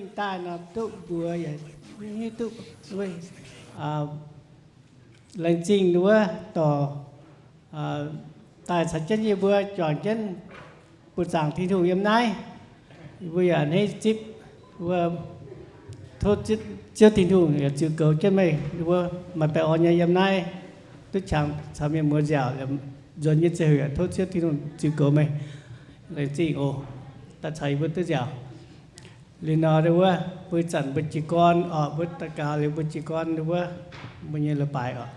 mingh daaih nor duqv mbuox yaac hiuv duqv. Laengz zingh wuov dorc daaih caux jienv yie mbuo juangc jienv buoz-zaangc Tin-Hungh yiem naaiv. Yie mbuo yaac a'hneiv zipv wuov, tov Ziouv Tin-Hungh yaac ziux goux jienv meih wuov maaih baengh orn nyei yiem naaiv, duqv qangx caux mienh muoz nziaauc nzuonx nyei ziangh hoc, tov Ziouv Tin-Hungh ziux goux meih. Laengz zingh oc. Daaih caux yie mbuo duqv nziaauc. Liuz nor wuov, mbuo ih zanc mbuo jiez gorn oc, mbuo daux gaux liuz mbuo jiez gorn wuov, mbuo nyei leiz-baaix oc.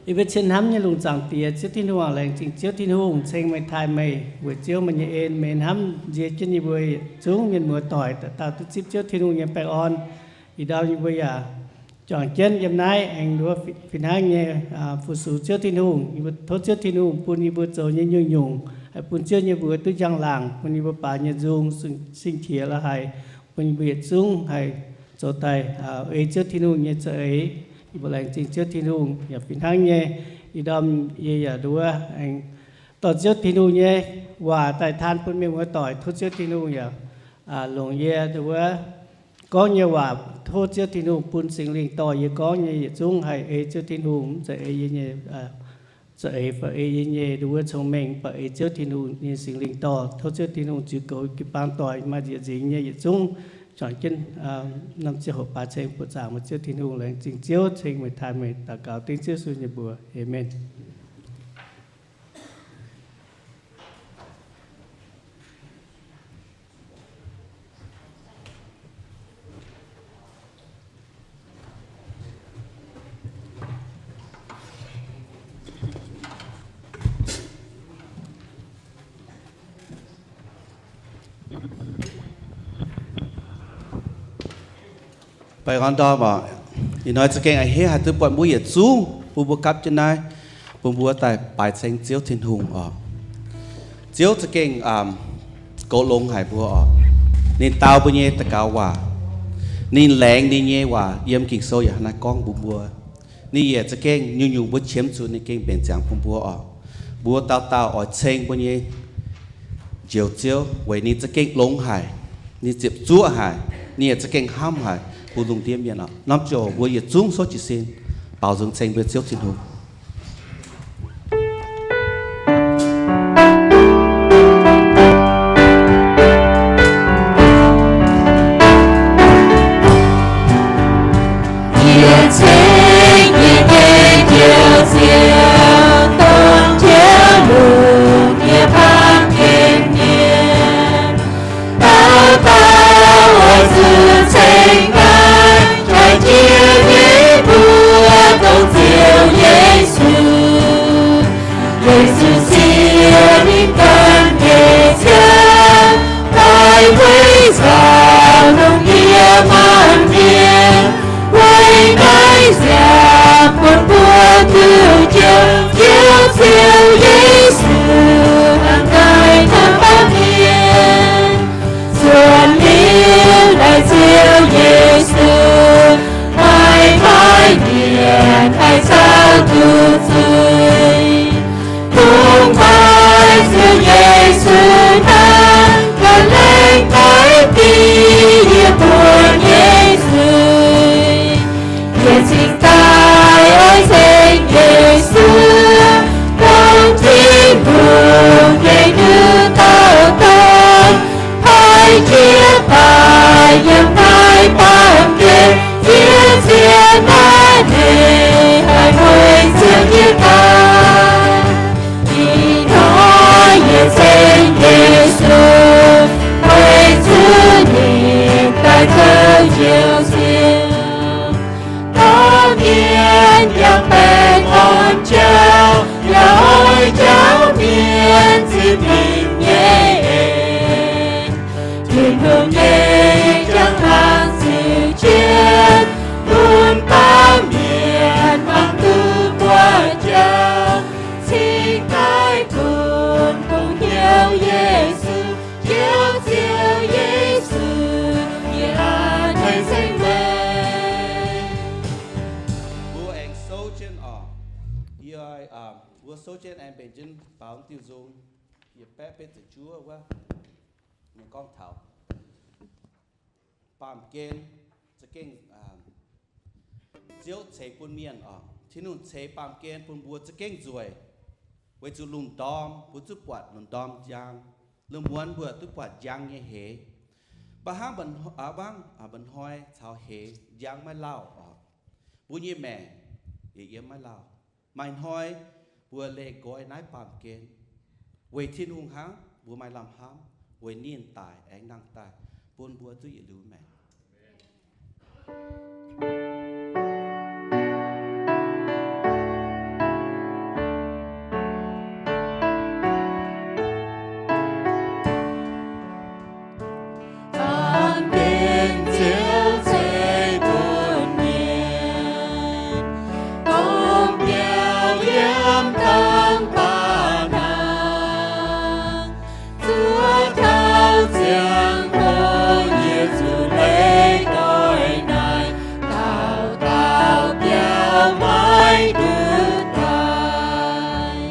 Yie mbuo cien hnamv nyei lungh zaangc Diex, Ziouv Tin-Hungh, laengz zingh Ziouv Tin-Hungh ceng meih taaih meih, weic Ziouv meih nyei en, meih hnamv nzie jienv yie mbuo yietc zungv mienh muoz doic dauh dauh duqv zipv Ziouv Tin-Hungh nyei baengh orn. Ih ndorm yie mbuo yaac juangc jienv yiem naaiv aengx wuov fih hnangv nyei fu-sux Ziouv Tin-Hungh. Yie mbuo tov Ziouv Tin-Hungh bun yie mbuo zoux nyei nyungc-nyungc haih bun Ziouv nyei mbuox duqv njang-laangc, bun yie mbuo baaix nyei nzung, sing-qiex la'haic, bun yie mbuo yietc zungv haih zoux daaih ei Ziouv Tin-Hungh nyei za'eix. Yie mbuo laengz zingh Ziouv Tin-Hungh yaac fih hnangv nyei. Ih ndorm yie yaac nduov aengx dorh Ziouv Tin-Hungh nyei waac daaih taan bun mienh muoz doic. Tov Ziouv Tin-Hungh yaac longc yie nduov gorngv nyei waac, tov Ziouv Tin-Hungh bun Singx Lingh dorh yie gorngv nyei yietc zungv haih ei Ziouv Tin-Hungh, mv zeiz ei yie nyei za'eix fai ei yie nyei nduov cong-mengh, mv baac ei Ziouv Tin-Hungh nyei Singx Lingh dorh. Tov Ziouv Tin-Hungh ziux goux jiu-baang doic maaih nzieqc nzingx nyei yietc zungv juangc jienv norm ziangh hoc baaix ceng buoqc zaangc meih Ziouv Tin-Hungh. Laengz zingh Ziouv, ceng meih taaih meih, daux gaux dengv Ziouv Yesu nyei mbuox. Aamen. Baengh orn ndorm oc. Ih hnoi za'gengh a'hneiv haih duqv buatc mbuo yietc zungv bun mbuo gapv jienv naaiv, bun mbuo daaih baaix ceng Ziouv Tin-Hungh oc. Ziouv za'gengh goux longx haic mbuo oc. Ninh dau mbuo nyei daux gaux waac, ninh laengz ninh nyei waac yiem Ging-Sou yaac hnangv naaiv gorngv mbuox mbuo. Ninh yaac za'gengh nyungc-nyungc mbuo qiemx zuqc ninh gengh mbenc ziangx bun mbuo oc. Mbuo dauh dauh oix ceng mbuo nyei Njoux Ziouv weic ninh za'gengh longx haic, ninh ziepc zuoqv haic, ninh yaac za'gengh hnamv haic bun lungh ndiev mienh oc. Norm ziouc mbuo yietc zungv souv jiez sin baaux nzung ceng mbuo Ziouv Tin-Hungh. Yie ceng yie nyei Njoux Ziouv, dongh Ziouv longc yie baamh gen mienh. Dauh dauh oix zuqc ceng naaiv jaaix jiex nyei mbuox dongh Ziouv Yesu. Yesu siev ninh ganh nyei ciouv daaih weic nzauh lungh ndiev maanc mienh. Weic naaiv siang bun mbuo diuh njoux Ziouv, Ziouv Yesu, hnangv naaiv hnamv baamh mienh. Zuonx liuz naaiv Ziouv Yesu, maiv maaih mienh haih caux duqv zuiz. Kungx maaih Ziouv Yesu hnangv ganh laengz daic dingc yie mbuo nyei zuiz. Yie cingx daaih oix ceng Yesu, dongh Tin-Hungh nyei nduqc dauh dauh, haih jiex daaih yiem naaiv baamh gen, jiex ziex naaiv hneiv haih mueiz Ziouv jiex daaih. Ih hnoi yie ceng Yesu, weic zuqc ninh daaih zoux Njoux Ziouv. Dorh mienh yangh baengh orn jauv, yaac oix jauv mienh zipv ninh nyei en. Tin-Hungh nyei njang-laangc ziux jienv, bun baamh mienh mangc duqv buoqc jauv, cingx daaih gunv dongh Njoux Yesu, Njoux Ziouv Yesu, yie a'hneiv ceng meih. Mbuo aengx souv jienv oc. Yie, mbuo souv jienv aengx mbenc jienv baaux diuh nzung. Yie baeqv betv ziepc juov wuov, mienh gorngv taux baamh gen za'gengh, Ziouv ceix bun mienh oc. Tin-Hungh ceix baamh gen bun mbuo za'gengh nzueic, weic zuqc lungh ndorm mbuo zuqc buatc lungh ndorm njang, lungh muonz mbuo duqv buatc njang nyei heix. Mv baac hnangv mba'hnoi caux heix njang maiv lauh oc, mbuo nyei maengc yaac yiem maiv lauh. Maaih hnoi mbuo leih nqoi naaiv baamh gen weic Tin-Hungh hnangv, mbuo maaih lamh hnamv weic ninh daic aengx nangh daaih bun mbuo duqv yietc liuz maengc. Baamh gen Ziouv ceix bun mienh, dongh biauv yiem dangh baac naaic, zuov taux ziangh hoc yie zuqc leih nqoi naaic, dauh dauh biauv maiv nduqc daic.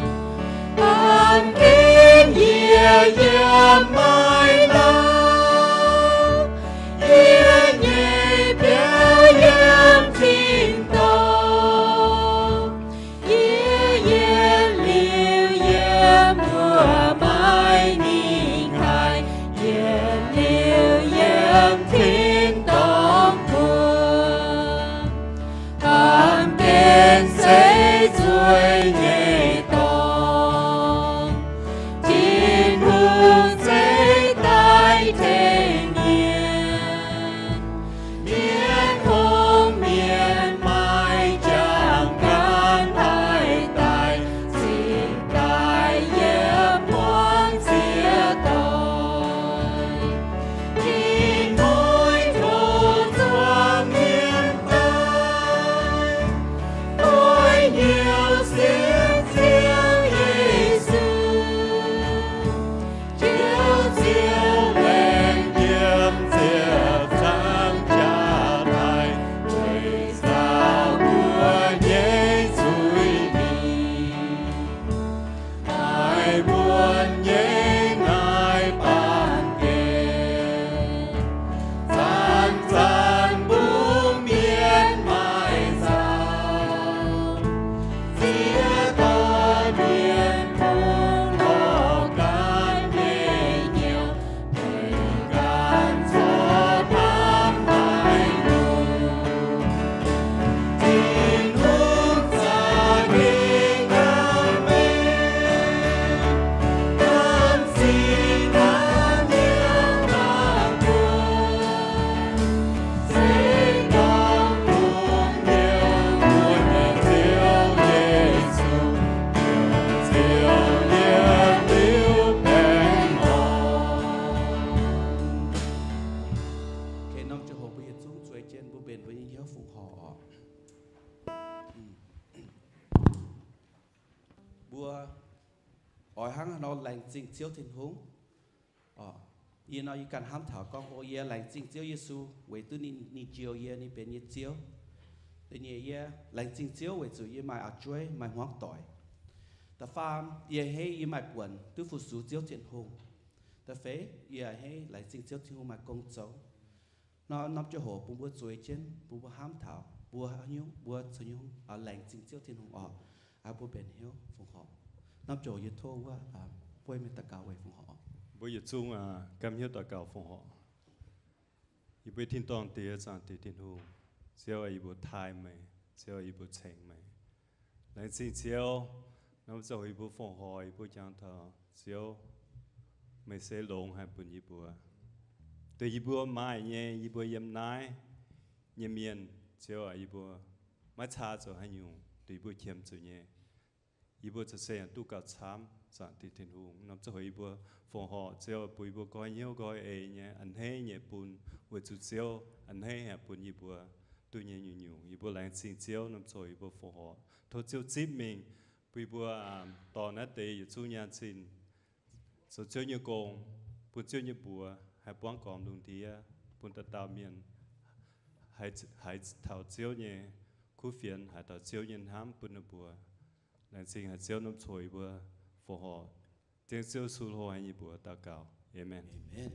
Baamh gen yie yiem maiv lauh, yie nyei biauv yiem tin-dorngh. Yie yietc liuz yiem wuov maiv mingh haaix, yietc liuz yiem tin-dorngh buonc. Baamh gen se nzueic nyei dorngx, Tin-Hungh zeiz daaih tengx mienh. Mienh hungh mienh maaih jangx gan haih daic, cingx daaih yiem muangx ziex doic. Tin-Hungh tov zuangx mienh daic, doix hnyouv sienx Ziouv Yesu. Ziouv, Ziouv, lengc yiem ziepc zangc jaax daic, weic nzauh mbuo nyei zuiz-mingh. Naaiv buonc nyei naaiv baamh gen, zanc-zanc mbungv mienh maaih nzauh, ziex doic mienh bungx lorz gaanv nyei hnyouv, mbenc gaanv corc hnamv haaix nyungc. Tin-Hungh za'gengh hnamv mienh, hnamv cing hnamv mienh hnamv mbuo. Se gorngv bungx hnyouv mbuo nyei Ziouv Yesu, Ziouv yietc liuz baengh orn. Okay, norm ziangh hoc mbuo yietc zungv zueiz jienv, mbuo mbenc mbuo nyei hnyouv fongc horc oc. Mbuo oix hnangv haaix nor laengz zingh Ziouv Tin-Hungh? Yie nor, yie ganh hnamv taux gorngv, o, yie laengz zingh Ziouv Yesu weic duqv ninh, ninh njoux yie, ninh benx yie Ziouv. Da'nyeic, yie laengz zingh Ziouv weic zuqc yie maaih auv-jueiv, maaih hmuangv doic. Da'faam, yie a'hneiv yie maaih buonc duqv fu-sux Ziouv Tin-Hungh. Da'feix, yie a'hneiv laengz zingh Ziouv Tin-Hungh maaih gong zoux. Nor norm ziangh hoc bun mbuo zueiz jienv, bun mbuo hnamv taux mbuo haaix nyungc, mbuo caux nyungc laengz zingh Ziouv Tin-Hungh oc. Aa, mbuo mbenc hnyouv fongc horc. Norm ziangh hoc yie tov wuov bueiv mienh daux gaux weic fongc horc. Mbuo yietc zungv gamh hnyouv daux gaux fongc horc. Yie mbuo tin-dorngh Diex, zaangc Diex Tin-Hungh, Ziouv aah, yie mbuo taaih meih, Ziouv aah, yie mbuo cengx meih. Laengz zingh Ziouv, norm ziangh hoc yie mbuo fongc horc, yie mbuo jangx taux Ziouv, meih se longx haic bun yie mbuo. Dongh yie mbuo maaih nyei, yie mbuo yiem naaiv nyei mienh, Ziouv aah, yie mbuo maiv caa zoux haaix nyungc, dongh yie mbuo qiemx zuqc nyei. Yie mbuo zoux se yaac duqv gauh camv, zaangc Diex Tin-Hungh. Norm ziangh hoc yie mbuo fongc horc Ziouv bun yie mbuo nqoi hnyouv nqoi eix nyei, a'hneiv nyei bun, weic zuqc Ziouv a'hneiv haic bun yie mbuo duqv nyei nyungc-nyungc. Yie mbuo laengz zingh Ziouv, norm ziangh hoc yie mbuo fongc horc. Tov Ziouv zipv mingh bun yie mbuo dorh naaiv deix yietc zungv nyaanh zinh zoux Ziouv nyei gong, bun Ziouv nyei mbuox haih buangv gormx lungh ndiev, bun dauh dauh mienh haiz taux Ziouv nyei kuv fienx, haiz taux Ziouv nyei hnamv bun ninh mbuo. Laengz zingh haic Ziouv, norm ziangh hoc yie mbuo fongc horc, dengv Ziouv Yesu hlo haic nyei mbuox daux gaux. Aamen. Aamen.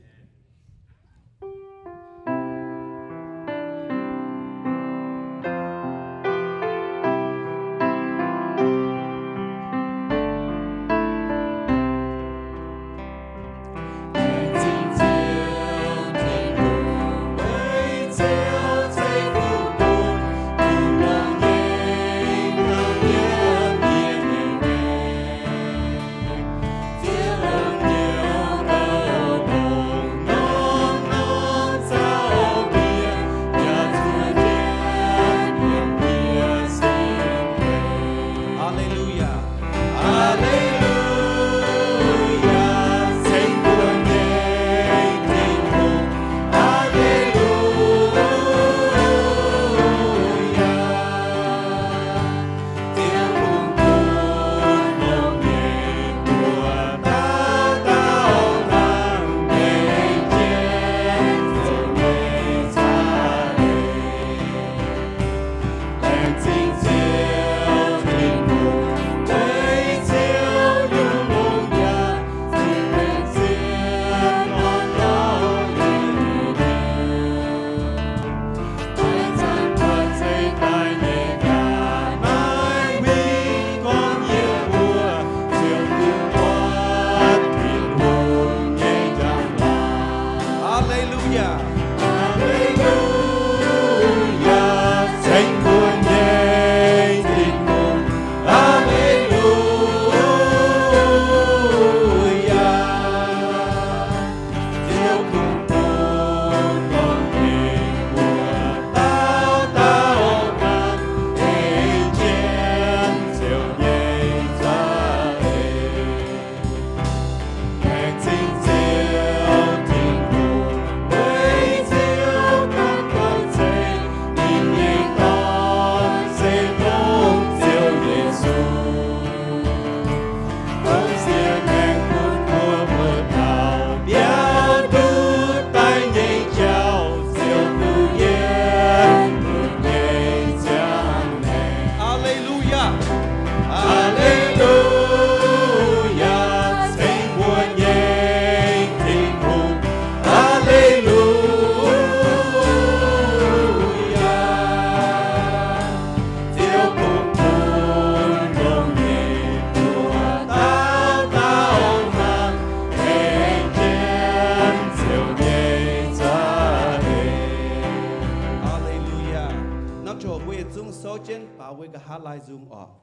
jienv baaux mbuo nqa'haav laai nzung orqc.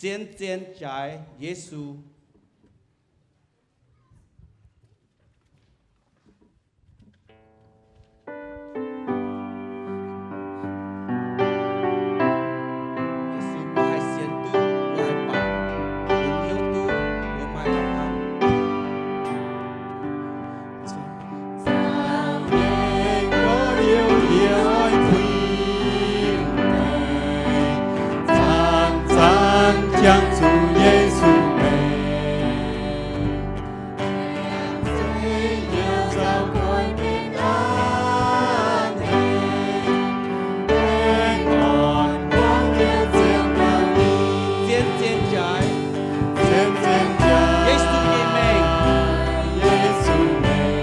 Zien-zien jaaix Yesu. Zien-zien jaaix. Zien-zien jaaix. Yesu nyei mengh. Yesu mengh.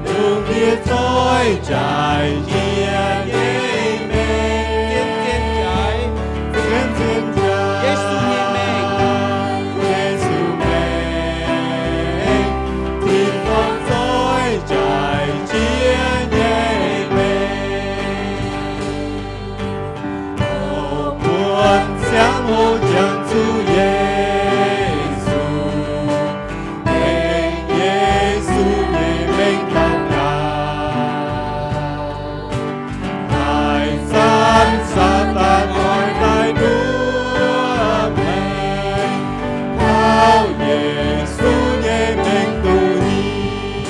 Lungh ndiev zoih jaaix jiex nyei mengh. Zien-zien jaaix. Zien-zien jaaix. Yesu nyei mengh. Yesu mengh. Tin-dorngh zoih jaaix jiex nyei mengh. Buonv siangv hoc jangx zuqc Yesu, mengh Yesu nyei mengh daux gaux. Daaih zanc Saadaan oix daaih nduov mengh, taux Yesu nyei mengh duqv hingh.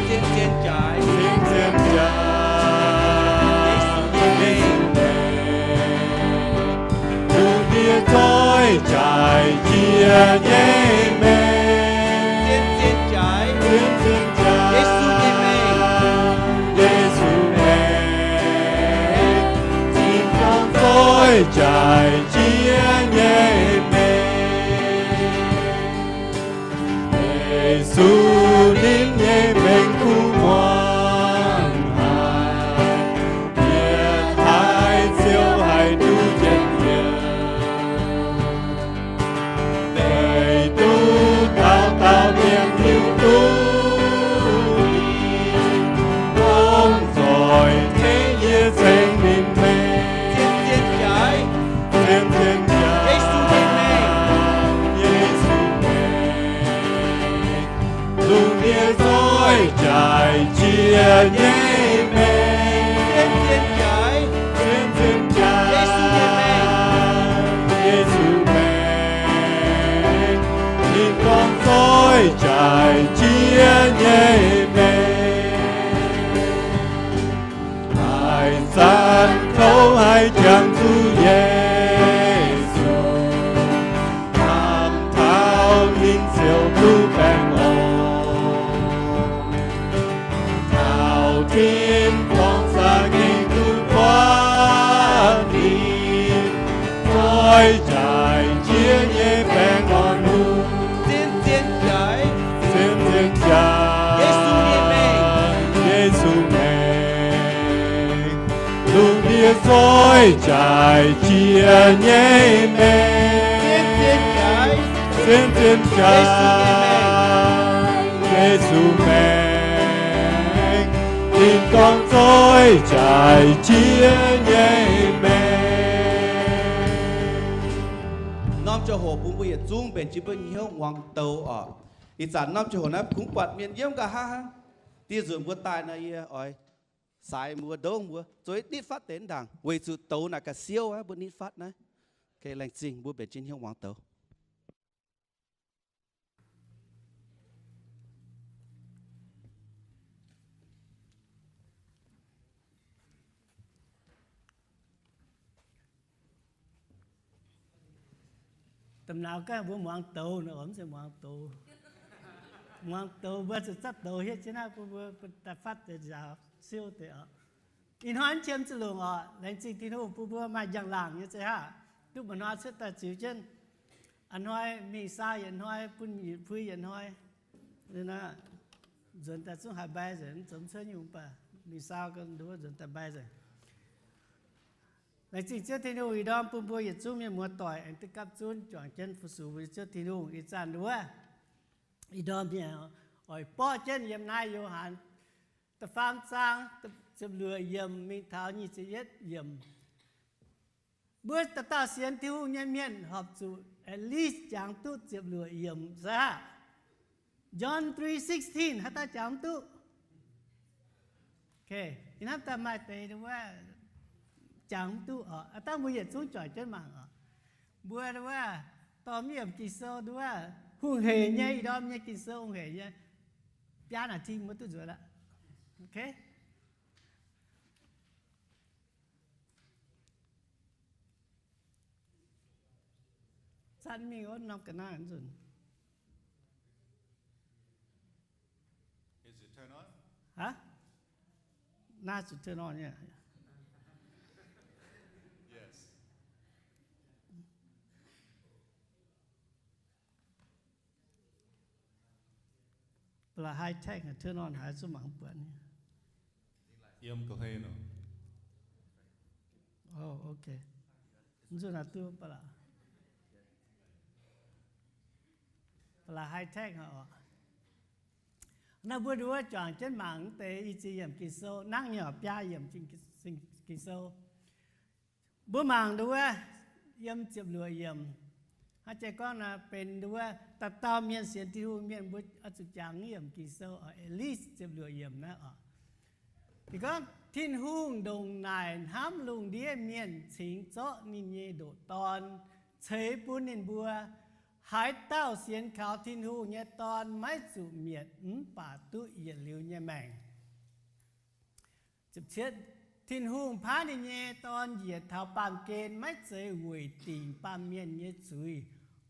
Zien-zien jaaix. Zien-zien jaaix. Yesu nyei mengh. Lungh ndiev zoih jaaix jiex nyei mengh. Zien-zien jaaix. Zien-zien jaaix. Yesu nyei mengh. Yesu mengh. Tin-dorngh zoih jaaix jiex nyei mengh. Yesu ninh nyei mengh kuv muangx haic, yietc taaih ziouc haih duqv njien-youh. Meih duqv dauh dauh mienh hiuv duqv ninh, dongh nzoih tengx yie ceng ninh mengh. Zien-zien jaaix. Zien-zien jaaix. Yesu nyei mengh. Yesu mengh. Lungh ndiev zoih jaaix jiex nyei mengh. Zien-zien jaaix. Zien-zien jaaix. Yesu nyei mengh. Yesu mengh. Tin-dorngh zoih jaaix jiex nyei mengh. Haaix zanc kouv haih jangx zuqc Yesu, hnamv taux ninh ziouc duqv baengh orn. Taux tin-dorngh za'gengh duqv buatc ninh, zoih jaaix jiex nyei baengh orn hungh. Zien-zien jaaix. Zien-zien jaaix. Yesu nyei mengh. Yesu mengh. Lungh ndiev zoih jaaix jiex nyei mengh. Zien-zien jaaix. Yesu mengh. Tin-dorngh zoih jaaix jiex nyei mengh. Norm ziangh hoc bun mbuo yietc zungv mbenc jiex mbuo nyei hnyouv muangx douz oc. Ih zanc norm ziangh hoc naaiv kungx buatc mienh yiem nqa'haav hnangv. Dieh nzunc mbuo daaih nor yie oix saaix mbuo, ndongv mbuo zoux nitv fatv deix ndaangc, weic zuqc douz naaic ga'siouv aqv, mbuo nitv fatv naaiv. Laengz zingh mbuo mbenc jiex hnyouv muangx douz. Da'naaiv gaax mbuo muangx douz, mv zeiz muangx douz. Muangx douz mbuo zuqc zatv douz hietv jienv naaiv bun mbuo daaih fatv deix nzaaux siouv deix oc. Ih hnoi qiemx zuqc longc oc. Laengz zingh Tin-Hungh bun mbuo maaih njang-laangc nyei zeiv haav, duqv mba'hnoi cuotv daaih ziux jienv. A'hnoi mingh saau yietc hnoi, bun yietc pui yietc hnoi. Nzuonx daaih zungv haih mbai nzengc, mv zoux cuotv nyungc, mv baac mingh saau ga'ndiev nzuonx daaih mbai nzengc. Laengz zingh Ziouv Tin-Hungh ih ndorm bun mbuo yietc zungv mienh muoz-doic aengx duqv gapv zunv juangc jienv fu-sux mbuo Ziouv Tin-Hungh. Ih zanc wuov, ih ndorm mienh oix borqv jienv yiem naaiv Yo^han da'faam zaang ziepc luoqc yiemc mingh taux nyic ziepc yietv yiemc. Mbuo dauh dauh sienx Tin-Hungh nyei mienh horpc zuqc at least jangx duqv ziepc luoqc yiemc saah? John three sixteen haaix dauh jangx duqv? Ih hnamv daaih maaih deix wuov jangx duqv oc. Aa, dangh mbuo yietc zungv juangc jienv mangc oc. Mbuo wuov dorh mv yiemc Ging-Sou wuov, hungh heic nyei, ih ndorm nyei Ging-Sou hungh heic nyei, biaa naaic zingh mbuo duqv nzuonx aqv. Zanc mingh wuov norm ga'naaiv nzunc. Aav, naaiv zuqc turn on nyei. Ba'laqc high tech turn on haaix, zuqc mangc buatc nyei. Yiem ga'hlen oc. Nzunc naaic duqv ba'laqc, ba'laqc high tech oc. Naaiv mbuo nduov juangc jienv mangc deix i ziex yiemc Ging-Sou, nangv nyei biaa yiemc Ging-Sou. Mbuo mangc nduov yiem ziepc luoqc yiemc, hnangv jiex gorngv naaiv benx nduov dauh dauh mienh sienx Tin-Hungh mienh mbuo oix zuqc jangx yiemc Ging-Sou oc, at least ziepc luoqc yiemc naaiv oc. Ninh gorngv, Tin-Hungh ndongc naaic hnamv lungh ndiev mienh cingx zorqv ninh nyei ndoqc Dorn ceix bun ninh mbuo. Haaix dauh sienx kaux Tin-Hungh nyei Dorn maiv zuqc mietc mv baac duqv yietc liuz nyei maengc. Tin-Hungh paaiv ninh nyei Dorn njiec taux baamh gen maiv zeiz weic dingc baamh mienh nyei zuiz,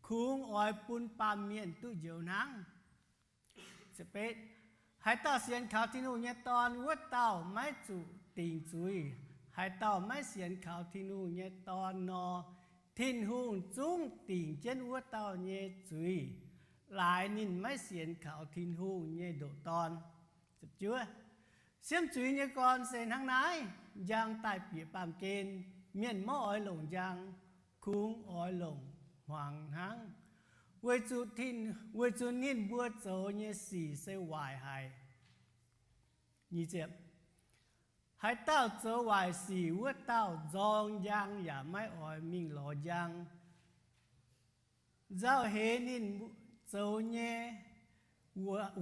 kungx oix bun baamh mienh duqv njoux hnangv. Haaix dauh sienx kaux Tin-Hungh nyei Dorn, wuov dauh maiv zuqc dingc zuiz. Haaix dauh maiv sienx kaux Tin-Hungh nyei Dorn nor, Tin-Hungh zungv dingc jienv wuov dauh nyei zuiz, laaix ninh maiv sienx kaux Tin-Hungh nyei ndoqc Dorn. Siemv zuiz nyei gorn se hnangv naaiv, njang daaih bieqc baamh gen, mienh maiv oix longc njang, kungx oix longc hmuangx hnangv, weic zuqc ninh mbuo zoux nyei sic se waaic haic. Haaix dauh zoux waaic sic, wuov dauh nzorng njang yaac maiv oix mingh lorz njang. Nzauh heix ninh zoux nyei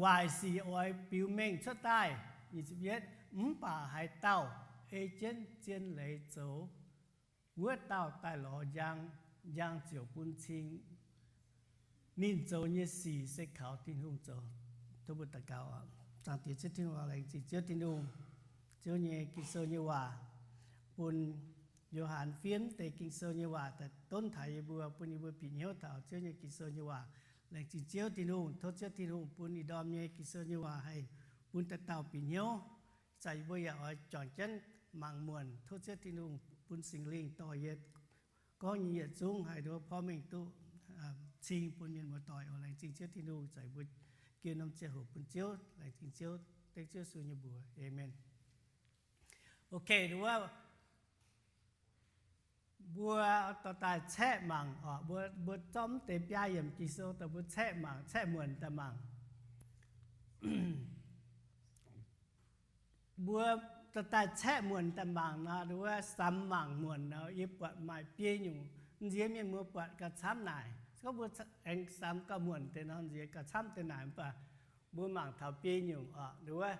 waaic sic oix biux mengh cuotv daaih. Mv baac haaix dauh ei jienv zien leiz zoux, wuov dauh daaih lorz njang, njang ziouc bun cing ninh zoux nyei sic se kaux Tin-Hungh zoux. Tov mbuo daux gaux. Zaangc Diex Ziouv Tin-Hungh, laengz zingh Ziouv Tin-Hungh, Ziouv nyei Ging-Sou nyei waac, bun Yo^han fiev deix Ging-Sou nyei waac daaih donv taux yie mbuo, bun yie mbuo bieqc hnyouv taux Ziouv nyei Ging-Sou nyei waac. Laengz zingh Ziouv Tin-Hungh. Tov Ziouv Tin-Hungh bun ih ndorm nyei Ging-Sou nyei waac haih bun dauh dauh bieqc hnyouv. Ih zanc yie mbuo yaac oix juangc jienv mangc muonc. Tov Ziouv Tin-Hungh bun Singx Lingh dorh yie gorngv nyei yietc zungv haih nduov porv mengh duqv cing bun mienh muoz-doic oc. Laengz zingh Ziouv Tin-Hungh. Ih zanc mbuo giu norm ziangh hoc bun Ziouv. Laengz zingh Ziouv, dengv Ziouv Yesu nyei mbuox. Aamen. Ok, wuov mbuo dorh daaih caeqv mangc oc. Mbuo, mbuo zorqv mv deix biaa yiemc Ging-Sou daaih mbuo caeqv mangc, caeqv muonc daaih mangc. Mbuo dorh daaih caeqv muonc daaih mangc nor, wuov samx mangc muonc nor, yie buatc maaih biei nyungc. Nziex mienh muoz buatc gauh camv naaic. Se gorngv mbuo aengx samx gauh muonc deix nor, nziex gauh camv deix naaic, mv baac mbuo mangc taux biei nyungc oc. Wuov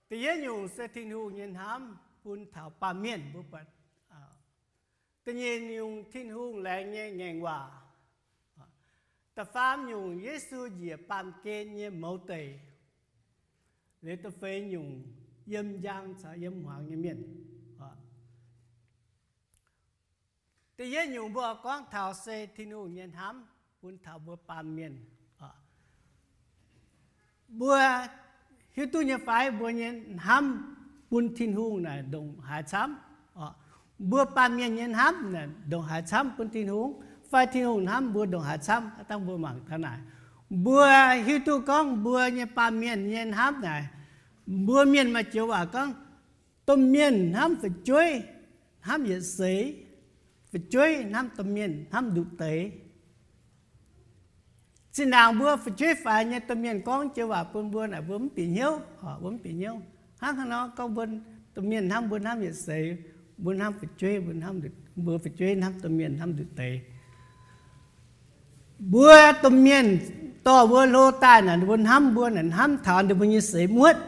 da'yietv nyungc se Tin-Hungh nyei hnamv bun taux baamh mienh, mbuo buatc da'nyeic nyungc Tin-Hungh laengz nyei ngaengc waac. Da'faam nyungc Yesu njiec baamh gen nyei mouz deic. Liuz da'feix nyungc yiem njang caux yiem hmuangx nyei mienh. Da'yietv nyungc mbuo oix gorngv taux se Tin-Hungh nyei hnamv bun taux mbuo baamh mienh. Mbuo hiuv duqv nyei fai mbuo nyei hnamv bun Tin-Hungh naaic ndongc haaix camv? Mbuo baamh mienh nyei hnamv naaic ndongc haaix camv bun Tin-Hungh, fai Tin-Hungh hnamv mbuo ndongc haaix camv? Aav dangh mbuo mangc taux naaic, mbuo hiuv duqv gorngv mbuo nyei baamh mienh nyei hnamv naaic, mbuo mienh maaih joux waac gorngv, domh mienh hnamv fu'jueiv, hnamv yietc seix, fu'jueiv hnamv domh mienh, hnamv nduqc deix. Zinh ndaangc mbuo fu'jueiv faix nyei domh mienh gorngv joux waac bun mbuo naaic, mbuo mv bieqc hnyouv, mbuo mv bieqc hnyouv. Hnangv haaix nor gorngv mbuo domh mienh hnamv mbuo hnamv yietc seix, mbuo hnamv fu'jueiv, mbuo hnamv nduqc, Mbuo fu'jueiv hnamv domh mienh hnamv nduqc deix. Mbuo domh mienh dorh mbuo hlo daaih naaic, ninh mbuo hnamv mbuo naaic hnamv taux ninh mbuo nyei seix muotv.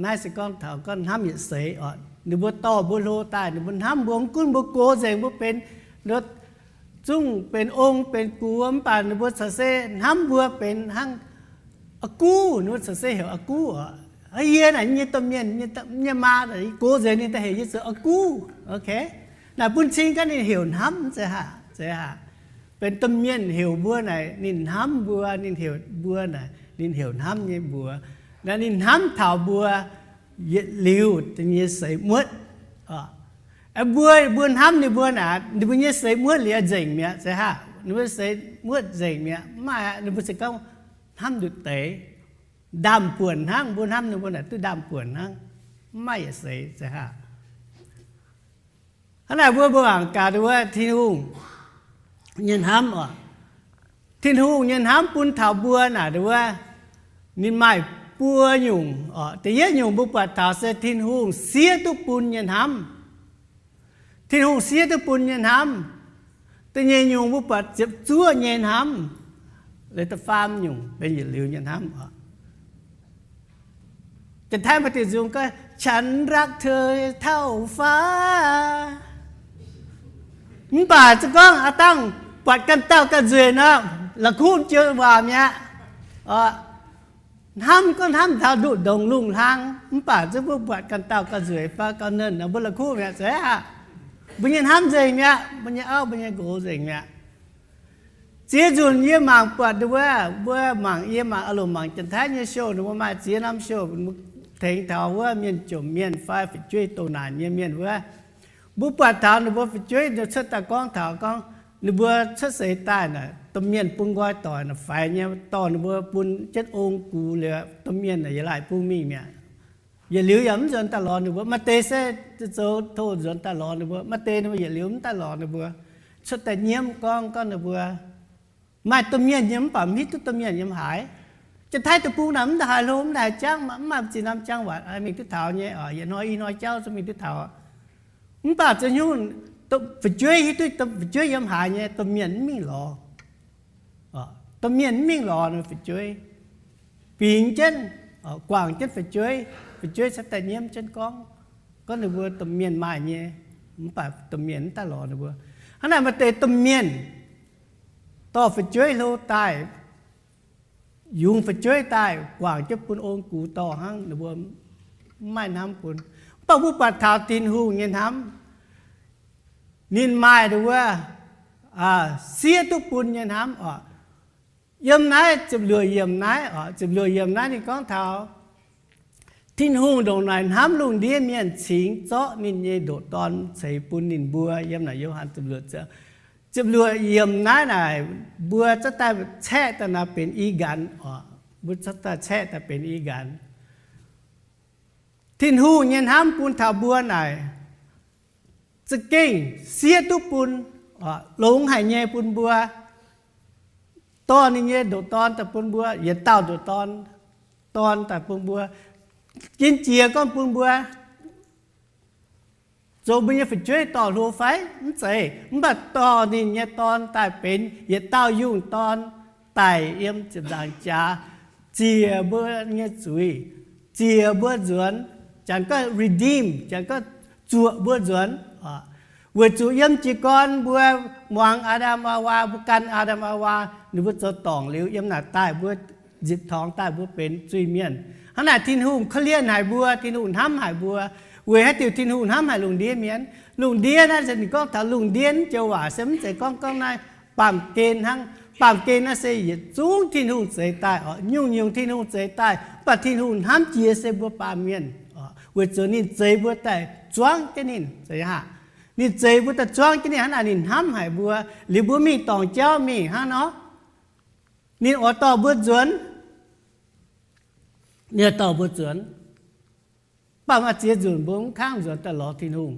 Naaiv se gorngv taux gorngv hnamv yietc seix oc. Ninh mbuo dorh mbuo hlo daaih, ninh mbuo hnamv mbuo, mv gunv mbuo gox nzengc, mbuo benx zungv benx ong benx gux, mv baac ninh mbuo corc se hnamv mbuo benx hnangv a'guv, ninh mbuo corc se heuc a'guv oc. Yie naaic nyei domh mienh nyei maa, gox nzengc ninh daaih heuc yie zoux a'guv. Naaic bun cing gaax ninh heuc hnamv, zeiz haac, zeiz haac. Benx domh mienh heuc mbuo naaic ninh hnamv mbuo, ninh heuc mbuo naaic ninh heuc hnamv nyei mbuox. Naaic ninh hnamv taux mbuo yietc liuz nyei seix muotv. Mbuo, mbuo hnamv ninh mbuo naaic, ninh mbuo nyei seix muotv liuz nzengc mi'aqv, zeiz haac. Ninh mbuo seix muotv nzengc mi'aqv, mv maaih, ninh mbuo se gorngv hnamv nduqc deix, ndaamv-buonc hnangv. Mbuo hnamv ninh mbuo naaic duqv ndaamv-buonc hnangv, mv maaih yietc seix, zeiz haac. Hnangv naaic mbuo, mbuo mangc gaax wuov Tin-Hungh nyei hnamv oc. Tin-Hungh nyei hnamv bun taux mbuo naaic wuov, ninh maaih buo nyungc oc. Da'yietv nyungc mbuo buatc taux se Tin-Hungh siev duqv bun nyei hnamv. Tin-Hungh siev duqv bun nyei hnamv. Da'nyeic nyungc mbuo buatc ziepc zuoqv nyei hnamv. Liuz da'faam nyungc benx yietc liuz nyei hnamv oc. Janx-Taiv maaih diuc nzung gorngv, ฉันรักเธอเท่าฟ้า. Mv baac se gorngv aav dangh buatc ganh dauh ganh nzueic nor, la'kuqv jienv waac mi'aqv. Hnamv gorngv hnamv taux nduqc ndongc lungh hlang, mv baac zungv mbuo buatc ganh dauh ganh nzueic fai gauh nernh nor, mbuo la'kuqv mi'aqv, zeiz aqv. Mbuo nyei hnamv nzengc mi'aqv, mbuo nyei auv, mbuo nyei nqox nzengc mi'aqv. Ziex nzunc yie mangc buatc ninh mbuo, mbuo mangc, yie mangc, a'loc mangc Janx-Taiv nyei show, ninh mbuo maaih ziex norm show tengx taux wuov mienh jomc mienh fai fu'jueiv doh naanc nyei mienh wuov. Mbuo buatc taux ninh mbuo fu'jueiv cuotv daaih gorngv taux gorngv ninh mbuo cuotv seix daaih naaic, domh mienh bun nqoi doic naaic faix nyei, dorh ninh mbuo bun jienv ong gux liuz, domh mienh naaic yietc laaic bun mingh mi'aqv. Yietc liuz yaac mv nzuonx daaih lorz ninh mbuo. Maaih deix se zoux tov nzuonx daaih lorz ninh mbuo, maaih deix ninh mbuo yietc liuz mv daaih lorz ninh mbuo. Cuotv daaih nyiemv gorngv, gorngv ninh mbuo maaih domh mienh nyei mv baac mv hiuv duqv domh mienh yiem haaix. Janx-Taiv deic-bung naaic mv daaih haaix hlo, mv daaih haaix jangv, mv maaih zinh norm jangv waac mingh duqv taux nyei, yietc hnoi i hnoi jauv zungv mingh duqv taux. Mv baac zoux nyungc fu'jueiv hiuv duqv fu'jueiv yiem haaix nyei, domh mienh mv mingh lorz. Domh mienh mv mingh lorz ninh fu'jueiv, bingx jienv, guangc jienv fu'jueiv, fu'jueiv cuotv daaih nyiemv jienv gorngv, gorngv ninh mbuo domh mienh maaih nyei, mv baac domh mienh mv daaih lorz ninh mbuo. Hnangv naaic maaih deix domh mienh dorh fu'jueiv hlo daaih, yungz fu'jueiv daaih guangc jienv bun ong gux dorh hnangv, ninh mbuo mv maaih hnamv bun. Mv baac mbuo buatc taux Tin-Hungh nyei hnamv, ninh maaih wuov siev duqv bun nyei hnamv oc. Yiem naaiv ziepc luoqc yiemc naaiv oc, ziepc luoqc yiemc naaiv ninh gorngv taux Tin-Hungh ndongc naaic hnamv lungh ndiev mienh cingx zorqv ninh nyei ndoqc Dorn ceix bun ninh mbuo. Yiem naaic Yo^han ziepc luoqc, ziepc luoqc yiemc naaiv naaic, mbuo zorqv daaih caeqv daaih naaic benx i nqanx oc. Mbuo zorqv daaih caeqv daaih benx i nqanx. Tin-Hungh nyei hnamv bun taux mbuo naaic za'gengh siev duqv bun, longx haic nyei bun mbuo, dorh ninh nyei ndoqc Dorn daaih bun mbuo, yietc dauh ndoqc Dorn, Dorn daaih bun mbuo, jin jiex gorngv bun mbuo zoux mbuo nyei fu'jueiv dorh hlo fai? Mv zeiz. Mv baac dorh ninh nyei Dorn daaih benx yietc dauh yungh dorn daic yiem ziepc nzaangc jaax, ziec mbuo nyei zuiz, ziec mbuo nzuonx, janx gorngv redeem, janx gorngv zuoqc mbuo nzuonx. Weic zuqc yiem jiez gorn mbuo muangx Aa^ndam Eewaa, mbuo gan Aa^ndam Eewaa, ninh mbuo zoux dorngc liuz, yiem naaic daaih mbuo nzipc torngx daaih mbuo benx zuiz-mienh. Hnangv naaic Tin-Hungh korv-lienh haic mbuo, Tin-Hungh hnamv haic mbuo. Weic haaix diuc Tin-Hungh hnamv haic lungh ndiev mienh? Lungh ndiev naaiv se ninh gorngv taux lungh ndiev joux waac se mv zeiz gorngv, gorngv naaiv baamh gen hnangv. Baamh gen naaiv se yietc zungv Tin-Hungh zeix daaih oc, nyungc-nyungc Tin-Hungh zeix daaih, mv baac Tin-Hungh hnamv jiex se mbuo baamh mienh oc, weic zuqc ninh zeix mbuo daaih zuangv jienv ninh, zeiz aqv. Ninh zeix mbuo daaih zuangv jienv ninh, hnangv naaic ninh hnamv haic mbuo. Liuz mbuo mingh dorngc jauv mingh hnangv nor, ninh oix dorh mbuo nzuonx, ninh oix dorh mbuo nzuonx. Mv baac maaih ziex nzunc mbuo mv kangv nzuonx daaih lorz Tin-Hungh.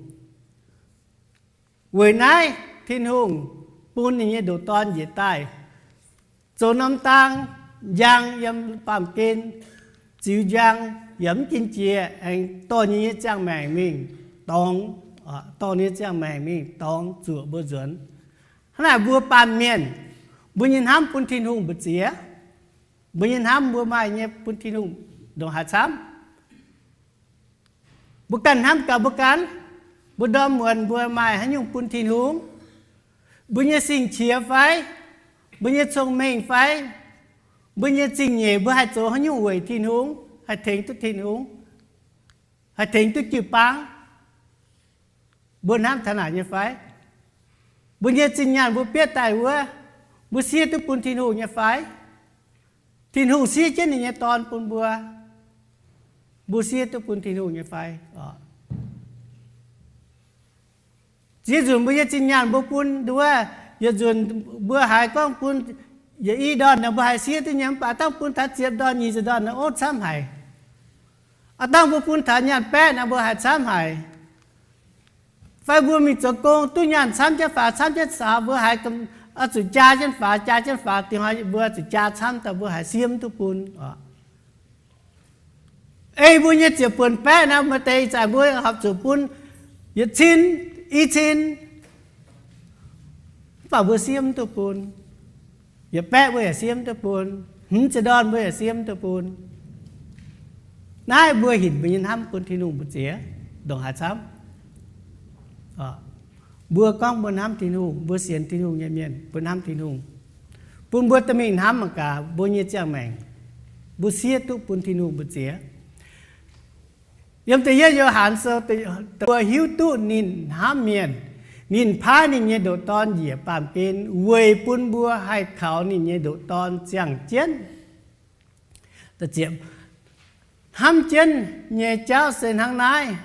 Weic naaiv Tin-Hungh bun ninh nyei ndoqc Dorn njiec daaih zoux norm dang, njang yiem baamh gen, ziux njang, yaac mv jin jiex, aengx dorh ninh nyei ziangh maengc mingh dorngx. dorh ninh nyei ziangh maengc mingh dorngx zuoqc mbuo nzuonx. Hnangv naaic mbuo baamh mienh, mbuo nyei hnamv bun Tin-Hungh mbu'ziex. Mbuo nyei hnamv mbuo maaih nyei bun Tin-Hungh ndongc haaix camv? Mbuo ganh hnamv gaax mbuo ganh. Mbuo ndorm muonz mbuo maaih haaix nyungc bun Tin-Hungh? Mbuo nyei sing-qiex fai? Mbuo nyei cong-mengh fai? Mbuo nyei zingh nyeic mbuo haih zoux haaix nyungc weic Tin-Hungh, haih tengx duqv Tin-Hungh, haih tengx duqv jiu-baang? Mbuo hnamv taux naaic nyei fai? Mbuo nyei zinh nyaanh mbuo bietv daaih wuov, mbuo siev duqv bun Tin-Hungh nyei fai? Tin-Hungh siev jienv ninh nyei Dorn bun mbuo, mbuo siev duqv bun Tin-Hungh nyei fai? Ziex nzunc mbuo nyei zinh nyaanh mbuo bun nduov, yietc nzunc mbuo haiz gorngv bun yietc i ndorn nor mbuo haih siev duqv nyei, mv baac dangh bun taux ziepc ndorn, nyic ziepc ndorn nor, ov, camv haic. Aa, dangh mbuo bun taux nyaanh baeqv nor mbuo haih camv haic. Fai mbuo mingh zoux gong duqv nyaanh camv jienv faaux, camv jienv faaux, mbuo haiz oix zuqc jaa jienv faaux, jaa jienv faaux, dingc hnoi mbuo zuqc jaa camv daaih mbuo haiz siev mv duqv bun. Ei mbuo nyei ziepc buonc baeqv nor, maaih deix ih zanc mbuo horpc zuqc bun yietc cin, i cin, mv baac mbuo siev mv duqv bun. Yietc baeqv mbuo yaac siev mv duqv bun. Hmz ziepc ndorn mbuo yaac siev mv duqv bun. Naaiv mbuo hinc mbuo nyei hnamv bun Tin-Hungh mbu'ziex ndongc haaix camv? Mbuo gorngv mbuo hnamv Tin-Hungh, mbuo sienx Tin-Hungh nyei mienh, mbuo hnamv Tin-Hungh, bun mbuo dorh mingh hnamv mangc gaax mbuo nyei ziangh maengc, mbuo siev duqv bun Tin-Hungh mbu'ziex. Yiem da'yietv Yo^han Sou, mbuo hiuv duqv ninh hnamv mienh, ninh paaiv ninh nyei ndoqc Dorn njiec baamh gen weic bun mbuo haih kaux ninh nyei ndoqc Dorn ziangh jienv. Hnamv jienv nyei jauv se hnangv naaiv.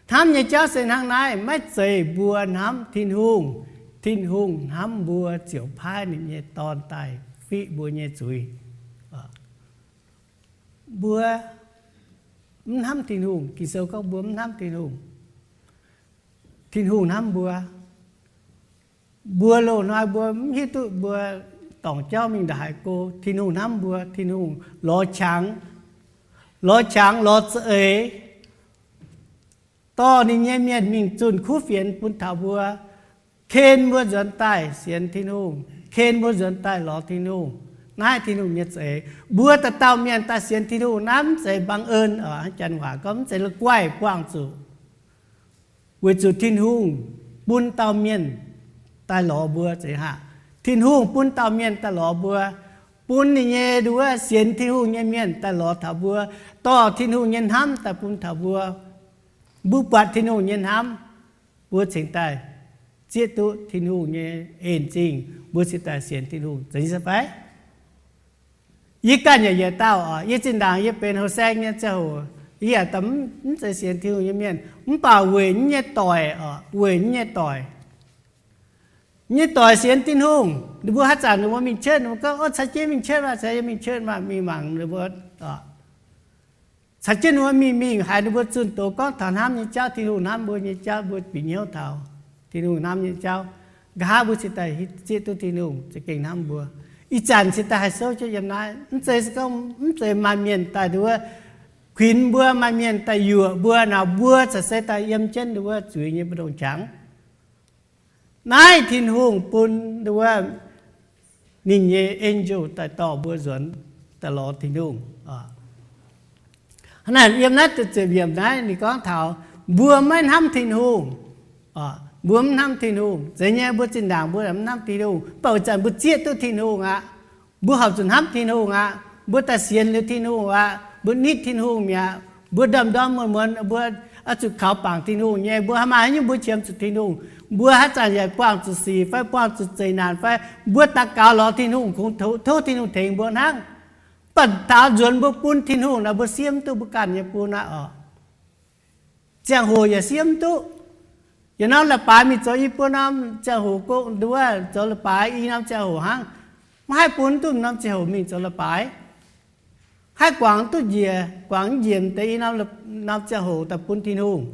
Hnamv nyei jauv se hnangv naaiv, maiv zeiz mbuo hnamv Tin-Hungh. Tin-Hungh hnamv mbuo ziouc paaiv ninh nyei Dorn daaih fiqv mbuo nyei zuiz. Mbuo mv hnamv Tin-Hungh. Ging-Sou gorngv mbuo mv hnamv Tin-Hungh. Tin-Hungh hnamv mbuo. Mbuo loz-hnoi mbuo mv hiuv duqv mbuo dorngc jauv mingh ndongc haaix go, Tin-Hungh hnamv mbuo. Tin-Hungh lorz qangx, lorz qangx lorz za'eix, dorh ninh nyei mienh mingh zunh kuv fienx bun taux mbuo, ken mbuo nzuonx daaih sienx Tin-Hungh, ken mbuo nzuonx daaih lorz Tin-Hungh. Naaiv Tin-Hungh nyei za'eix. Mbuo dauh dauh mienh daaih sienx Tin-Hungh naaiv mv zeiz บังเอิญ oc, janx waac gorngv mv zeiz la'guaih buangh zuqc. Weic zuqc Tin-Hungh bun dauh mienh daaih lorz mbuo zeiz haac. Tin-Hungh bun dauh mienh daaih lorz mbuo, bun ninh nyei nduov sienx Tin-Hungh nyei mienh daaih lorz taux mbuo, dorh Tin-Hungh nyei hnamv daaih bun taux mbuo. Mbuo buatc Tin-Hungh nyei hnamv, mbuo cingx daaih zieqv duqv Tin-Hungh nyei en zingh, mbuo cingx daaih sienx Tin-Hungh, zeiz fai? Yie ganh yaac yietc dauh oc. Yie zinh ndaangc yie benx houh saeng nyei ziangh hoc, yie yaac mv zeiz sienx Tin-Hungh nyei mienh, mv baac weic yie nyei doic oc, weic yie nyei doic, yie nyei doic sienx Tin-Hungh, ninh mbuo haaix zanc ninh mbuo mingh church, ninh mbuo gorngv, ov, caux jienv mingh church maah, caux jienv mingh church maah, mingh mangc ninh mbuo caux jienv ninh mbuo mingh, mingh haiz ninh mbuo zunh doz gorngv taux hnamv nyei jauv, Tin-Hungh hnamv mbuo nyei jauv, mbuo bieqc hnyouv taux Tin-Hungh hnamv nyei jauv. Nqa'haav mbuo cingx daaih zieqv duqv Tin-Hungh za'gengh hnamv mbuo. Ih zanc cingx daaih haih souv jienv yiem naaiv, mv zeiz gorngv mv zeiz maaih mienh daaih nduov kuinx mbuo, maaih mienh daaih yuoqc mbuo, naaic mbuo caux se daaih yiem jienv nduov zuiz nyei mbu'ndongx qangx. Naaiv Tin-Hungh bun nduov ninh nyei angel daaih dorh mbuo nzuonx daaih lorz Tin-Hungh. Hnangv naaic yiem naaiv da'ziepc yiemc naaiv ninh gorngv taux mbuo maiv hnamv Tin-Hungh. Mbuo mv hnamv Tin-Hungh. Zeiz nyei, mbuo zinh ndaangc mbuo mv hnamv Tin-Hungh, mv baac ih zanc mbuo zieqv duqv Tin-Hungh aqv. Mbuo horpc zuqc hnamv Tin-Hungh aqv. Mbuo daaih sienx liuz Tin-Hungh aqv. Mbuo nitv Tin-Hungh mi'aqv. Mbuo ndorm-ndorm muonz-muonz mbuo oix zuqc kaux bangc Tin-Hungh nyei. Mbuo haaix maaih haaix nyungc mbuo qiemx zuqc Tin-Hungh. Mbuo haaix zanc yaac buangh zuqc sic fai buangh zuqc zeqc naanc fai, mbuo daux gaux lorz Tin-Hungh kungx tov Tin-Hungh tengx mbuo hnangv. Mv baac taux nzuonx mbuo bun Tin-Hungh naaic, mbuo siev mv duqv mbuo ganh nyei bun aqv oc. Ziangh hoc yaac siev mv duqv. Yietc norm leiz-baaix mingh zoux i buo norm ziangh hoc gong nduov, zoux leiz-baaix i norm ziangh hoc hnangv. Maiv haih bun duqv norm ziangh hoc mingh zoux leiz-baaix. Haih guangc duqv njiec, guangc njiec deix i norm, norm ziangh hoc daaih bun Tin-Hungh.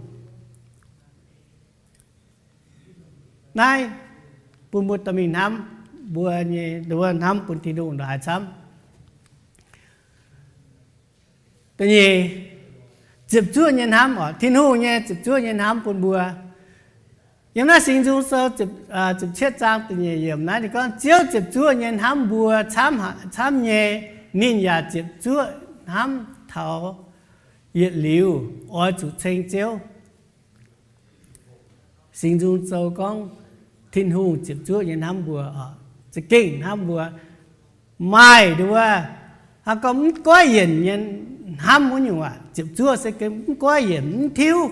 Naaiv bun mbuo dorh mingh hnamv mbuo nyei, mbuo hnamv bun Tin-Hungh ndongc haaix camv. Da'nyeic, ziepc zuoqv nyei hnamv oc. Tin-Hungh nyei ziepc zuoqv nyei hnamv bun mbuo. Yiem naaiv Singx Nzung Sou ziepc cietv zaang da'nyeic yiemc naaiv ninh gorngv, Ziouv ziepc zuoqv nyei hnamv mbuo camv nyei, ninh yaac ziepc zuoqv hnamv taux yietc liuz oix zuqc ceng Ziouv. Singx Nzung Sou gorngv Tin-Hungh ziepc zuoqv nyei hnamv mbuo, za'gengh hnamv mbuo. Maaih nduov, gorngv mv goiv yienc nyei hnamv wuov nyungc aac, ziepc zuoqv se mv goiv yienc, mv tiuv.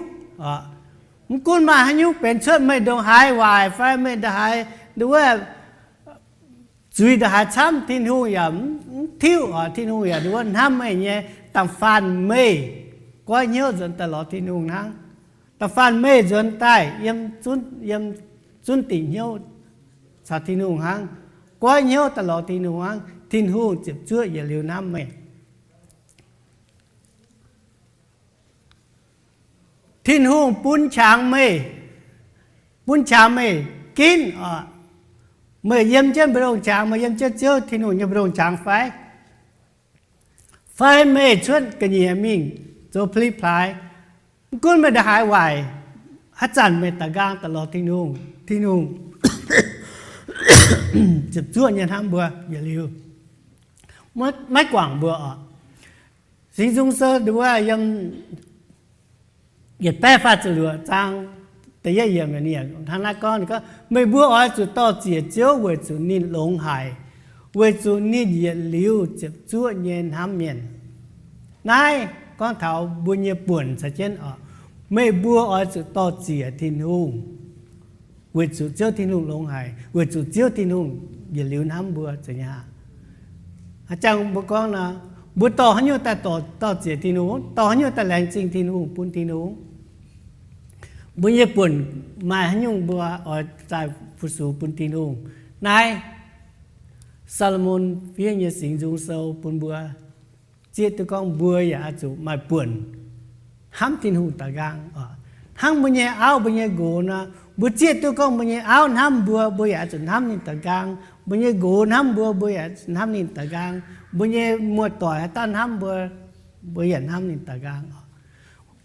Mv gunv maaih haaix nyungc benx cuotv meih ndongc haaix waaic fai meih ndongc haaix nduov, zuiz ndongc haaix camv, Tin-Hungh yaac mv tiuv oc. Tin-Hungh yaac nduov hnamv meih nyei, da'faanh meih goiv hnyouv nzuonx daaih lorz Tin-Hungh hnangv. Da'faanh meih nzuonx daaih yiem zunv dingc hnyouv caux Tin-Hungh hnangv, goiv hnyouv daaih lorz Tin-Hungh hnangv, Tin-Hungh ziepc zuoqv yietc liuz hnamv meih. Tin-Hungh bun qangx meih, bun qangx meih ginv oc. Meih yiem jienv mbu'ndongx qangx, meih yiem jienv Ziouv Tin-Hungh nyei mbu'ndongx qangx fai? Fai meih cuotv ga'nyiec mingh zoux pli-plaaix, mv gunv meih ndongc haaix waaic, haaix zanc meih da'nqaang daaih lorz Tin-Hungh, Tin-Hungh ziepc zuoqv nyei hnamv mbuo yietc liuz, maiv guangc mbuo oc. Singx Nzung Sou nduov yiem yietc baeqv faah ziepc luoqc zaang da'yietv yiemc hnangv naaiv gorngv, gorngv, Meih mbuo oix zuqc dor-ziec Ziouv weic zuqc ninh longx haic, weic zuqc ninh yietc liuz ziepc zuoqv nyei hnamv mienh. Naaiv gorngv taux mbuo nyei buonc caux jienv oc. Meih mbuo oix zuqc dor-ziec Tin-Hungh weic zuqc Ziouv Tin-Hungh longx haic, weic zuqc Ziouv Tin-Hungh yietc liuz hnamv mbuo zeiz nyei aqv. A'jang mbuo gorngv nor, mbuo dorh haaix nyungc daaih dor-ziec Tin-Hungh? Dorh haaix nyungc daaih laengz zingh Tin-Hungh, bun Tin-Hungh? Mbuo nyei buonc maaih haaix nyungc mbuo oix daaih fu-sux bun Tin-Hungh? Naaiv Saa^lo^morn fiev nyei Singx Nzung Sou bun mbuo zieqv duqv gorngv mbuo yaac oix zuqc maaih buonc hnamv Tin-Hungh daaih nqaang. Hnangv mbuo nyei auv, mbuo nyei nqox nor, mbuo zieqv duqv gorngv mbuo nyei auv hnamv mbuo, mbuo yaac oix zuqc hnamv ninh daaih nqaang. Mbuo nyei nqox hnamv mbuo, mbuo yaac hnamv ninh daaih nqaang. Mbuo nyei muoz-doic haaix dauh hnamv mbuo, mbuo yaac hnamv ninh daaih nqaang.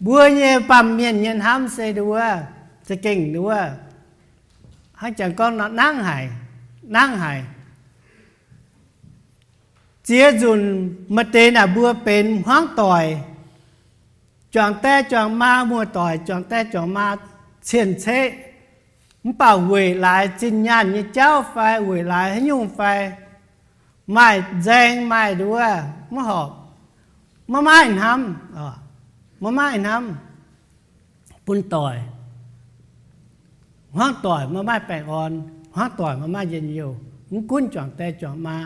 Mbuo nyei baamh mienh nyei hnamv se nduov, za'gengh nduov, hnangv jangx gorngv nor, nangv haic, nangv haic. Ziex nzunc maaih deix naaic mbuo benx hmuangv doic, juangc die juangc maa, muoz-doic juangc die juangc maa cien-ceqv, mv baac weic laaix zinh nyaanh nyei jauv fai weic laaix haaix nyungc fai, maaih nzaeng maaih nduov maiv horpc, maiv maaih hnamv, maiv maaih hnamv bun doic. Hmuangv doic maiv maaih baengh orn, hmuangv doic maiv maaih njien-youh. Mv gunv juangc die juangc maa,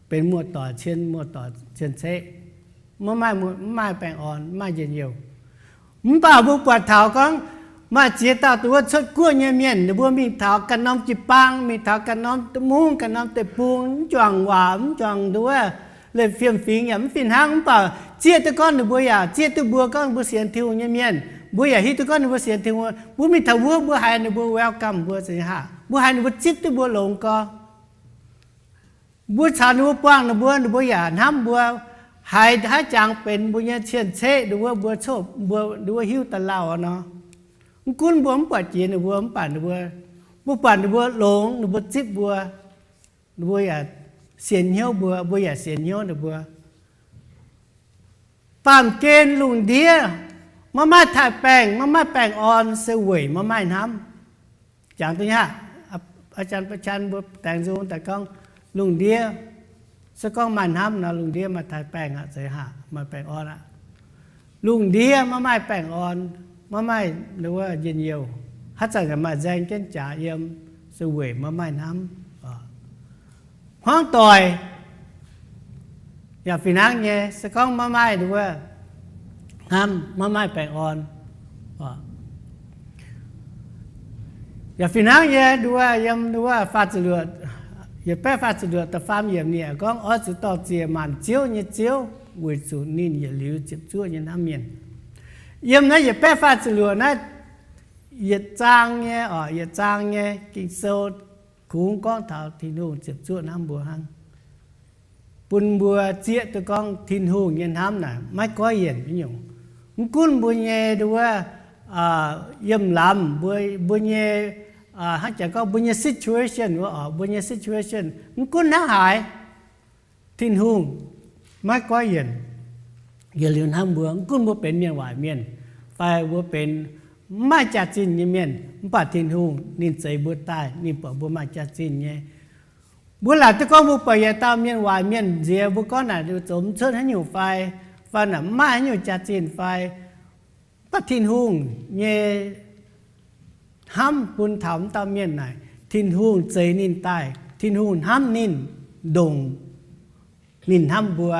benx muoz-doic cien, muoz-doic cien-ceqv, maiv maaih, maiv maaih baengh orn, maiv maaih njien-youh. Mv baac mbuo buatc taux gorngv maaih ziex dauh dongh wuov cuotv guoqv nyei mienh, ninh mbuo mingh taux ganh norm jiu-baang, mingh taux ganh norm mungv, ganh norm deic-bung, mv juangc waac, mv juangc nduov, leiz fiem-fingx yaac mv fih hnangv. Mv baac zieqv duqv gorngv ninh mbuo yaac zieqv duqv mbuo gorngv mbuo sienx Tin-Hungh nyei mienh, mbuo yaac hiuv duqv gorngv ninh mbuo sienx Tin-Hungh. Mbuo mingh taux wuov mbuo haiz ninh mbuo welcome mbuo zeiz nyei haic, mbuo haiz ninh mbuo zipv duqv mbuo longx gorx. Mbuo caux ninh mbuo buangh ninh mbuo, ninh mbuo yaac hnamv mbuo. Haiz haaix jangx benx mbuo nyei cien-ceqv, ninh mbuo, mbuo coqv mbuo, ninh mbuo hiuv daaih lauh nor, mv gunv mbuo mv buatc jiex ninh mbuo, mv baac ninh mbuo, mbuo buatc ninh mbuo longx, ninh mbuo zipv mbuo, ninh mbuo yaac sienx hnyouv mbuo, mbuo yaac sienx hnyouv ninh mbuo. Baamh gen lungh ndiev maiv maaih taaix-baengh, maiv maaih baengh orn se weic maiv maaih hnamv. Jangx duqv nyei aqv. Aa, mbuo daengx nzung daaih gorngv lungh ndiev, se gorngv maaih hnamv nor, lungh ndiev maaih taaix-baengh aqv, zeiz haic, maaih baengh orn aqv. Lungh ndiev maiv maaih baengh orn, maiv maaih wuov njien-youh. Haaix zanc yaac maaih nzaeng jienv jaax yiem, se weic maiv maaih hnamv. Hmuangv doic yaac fih hnangv nyei, se gorngv maiv maaih nduov hnamv, maiv maaih baengh orn, yaac fih hnangv nyei nduov yiem nduov faah ziepc luoqc, yietc baeqv faah ziepc luoqc da'faam yiemc ninh gorngv, Oix zuqc dor-ziec maanc ziouv nyei Ziouv, weic zuqc ninh yietc liuz ziepc zuoqv nyei hnamv mienh. Yiem naaiv yietc baeqv faah ziepc luoqc naaiv yietc zaang nyei, oc, yietc zaang nyei Ging-Sou kungx gorngv taux Tin-Hungh ziepc zuoqv hnamv mbuo hnangv, bun mbuo zieqv duqv gorngv Tin-Hungh nyei hnamv naaic maiv goiv yienc nyungc. Mv gunv mbuo nyei nduov yiem lamz mbuo, mbuo nyei, hnangv jaax gorngv mbuo nyei situation wuov, mbuo nyei situation mv gunv hnangv haaix, Tin-Hungh maiv goiv yienc. Yietc liuz hnamv mbuo, mv gunv mbuo benx mienh waaic mienh, fai mbuo benx mv maaih jaax-zinh nyei mienh, mv baac Tin-Hungh ninh zeix mbuo daaih, ninh buatc mbuo maaih jaax-zinh nyei. Mbuo laaic duqv gorngv mbuo buatc yietc dauh mienh waaic mienh nziex, mbuo gorngv naaic zoux mv cuotv haaix nyungc fai, fai naaic mv maaih haaix nyungc jaax-zinh fai, mv baac Tin-Hungh nyei hnamv bun taux mv dauh mienh naaic, Tin-Hungh zeix ninh daaih, Tin-Hungh hnamv ninh, ndongc ninh hnamv mbuo.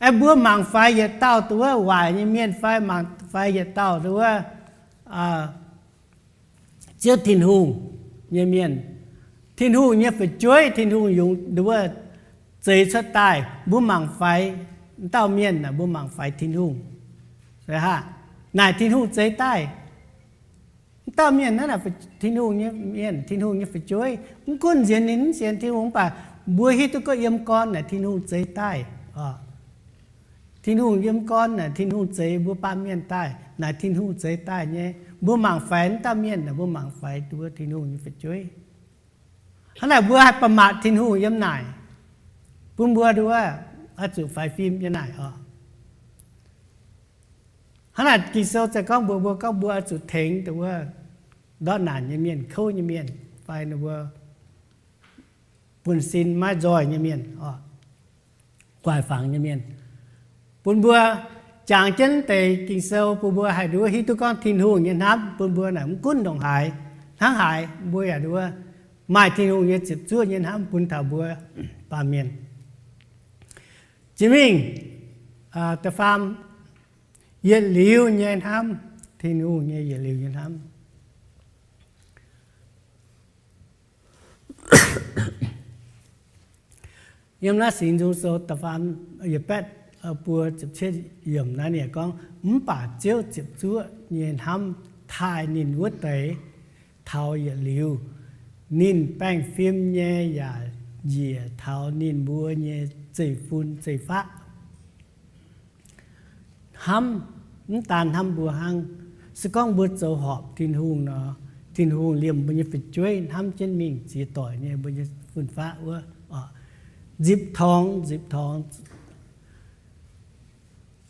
Aeqv, mbuo mangc faix yietc dauh nduov waaic nyei mienh fai mangc faix yietc dauh nduov Ziouv Tin-Hungh nyei mienh, Tin-Hungh nyei fu'jueiv, Tin-Hungh yungz nduov zeix cuotv daaih, mbuo mangc faix dauh mienh naaic, mbuo mangc faix Tin-Hungh. Naaic Tin-Hungh zeix daaih. Mv dauh mienh naaiv, Tin-Hungh nyei mienh, Tin-Hungh nyei fu'jueiv, mv gunv nziex ninh mv sienx Tin-Hungh, mv baac mbuo hiuv duqv gorngv yiem gorn naaic Tin-Hungh zeix daaih. Tin-Hungh yiem gorn naaic Tin-Hungh zeix mbuo baamh mienh daaih, naaic Tin-Hungh zeix daaih nyei. Mbuo mangc faix mv dauh mienh naaic, mbuo mangc faix nduov Tin-Hungh nyei fu'jueiv. Hnangv naaic mbuo haih ba'matc Tin-Hungh yiem naaic, bun mbuo nduov oix zuqc faix fim yiem naaic oc. Hnangv naaic Ging-Sou ziouc gorngv mbuox mbuo gorngv mbuo oix zuqc tengx nduov ndortv naanc nyei mienh, kouv nyei mienh, fai ninh mbuo buonv-sin maiv nzoih nyei mienh, guaix fangx nyei mienh, bun mbuo jangx jienv deix Ging-Sou bun mbuo haih nduov hiuv duqv gorngv Tin-Hungh nyei hnamv bun mbuo naaic mv gunv ndongc haaix, hnangv haaix mbuo yaac nduov maaih Tin-Hungh nyei ziepc zuoqv nyei hnamv bun taux mbuo baamh mienh. Jiex mingh da'faam, yietc liuz nyei hnamv, Tin-Hungh nyei yietc liuz nyei hnamv. Yiem naaiv Singx Nzung Sou da'faam, yietc baeqv buo ziepc cietv yiemc naaiv ninh gorngv, mv baac Ziouv ziepc zuoqv nyei hnamv taaih ninh wuov deix taux yietc liuz, ninh baengh fim nyei yaac njiec taux ninh mbuo nyei zeiv-fun zeiv-faqv. Hnamv, mv daan hnamv mbuo hnangv. Se gorngv mbuo zoux horpc Tin-Hungh nor, Tin-Hungh liemh mbuo nyei fu'jueiv hnamv jienv mingh ziex doic nyei mbuo nyei fun-faqv wuov, nzipc torngx nzipc torngx.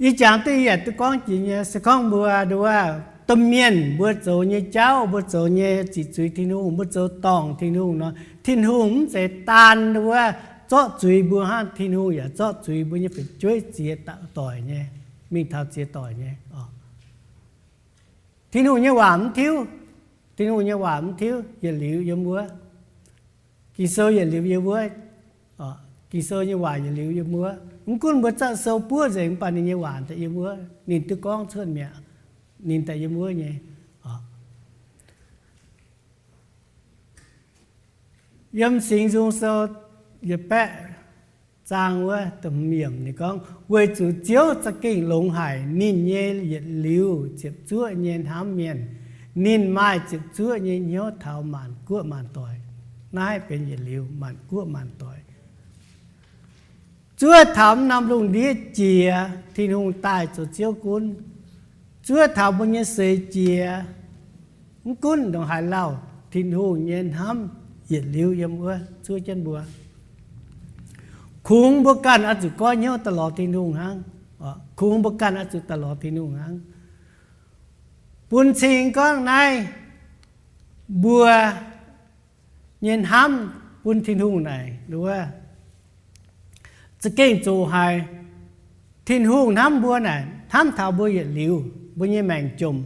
Yie jangx duqv yaac duqv gorngv jiex nyei, se gorngv mbuo nduov domh mienh mbuo zoux nyei jauv, mbuo zoux nyei ziqc zuiz Tin-Hungh, mbuo zoux dorngc Tin-Hungh nor, Tin-Hungh mv zeiz daan nduov zorqv zuiz mbuo hnangv, Tin-Hungh yaac zorqv zuiz mbuo nyei fu'jueiv ziex doic nyei, mingh taux ziex doic nyei. Tin-Hungh nyei waac mv tiuv. Tin-Hungh nyei waac mv tiuv, yietc liuz yiem wuov. Ging-Sou yietc liuz yiem wuov. Ging-Sou nyei waac yietc liuz yiem wuov. Mv gunv mbuo zorqv sou buov nzengc, mv baac ninh nyei waac daaih yiem wuov, ninh duqv gorngv cuotv mi'aqv. Ninh daaih yiem wuov nyei. Yiem Singx Nzung Sou yietc baeqv zaang wuov da'hmz yiemc ninh gorngv, weic zuqc Ziouv za'gengh longx haic ninh nyei yietc liuz ziepc zuoqv nyei hnamv mienh. Ninh maaih ziepc zuoqv nyei hnyouv taux maanc guoqv maanc doic. Naaiv benx yietc liuz maanc guoqv maanc doic. Zuov taux mv norm lungh ndiev jiex, Tin-Hungh daaih zoux Ziouv gunv. Zuov taux mbuo nyei seix jiex, mv gunv ndongc haaix lauh, Tin-Hungh nyei hnamv yietc liuz yiem wuov zuov jienv mbuo. Kungx mbuo ganh oix zuqc goiv hnyouv daaih lorz Tin-Hungh hnangv. Kungx mbuo ganh oix zuqc daaih lorz Tin-Hungh hnangv. Bun cing gorngv naaiv mbuo nyei hnamv bun Tin-Hungh naaic, nduov, za'gengh zoqc haic. Tin-Hungh hnamv mbuo naaic, hnamv taux mbuo yietc liuz, mbuo nyei maengc jomc.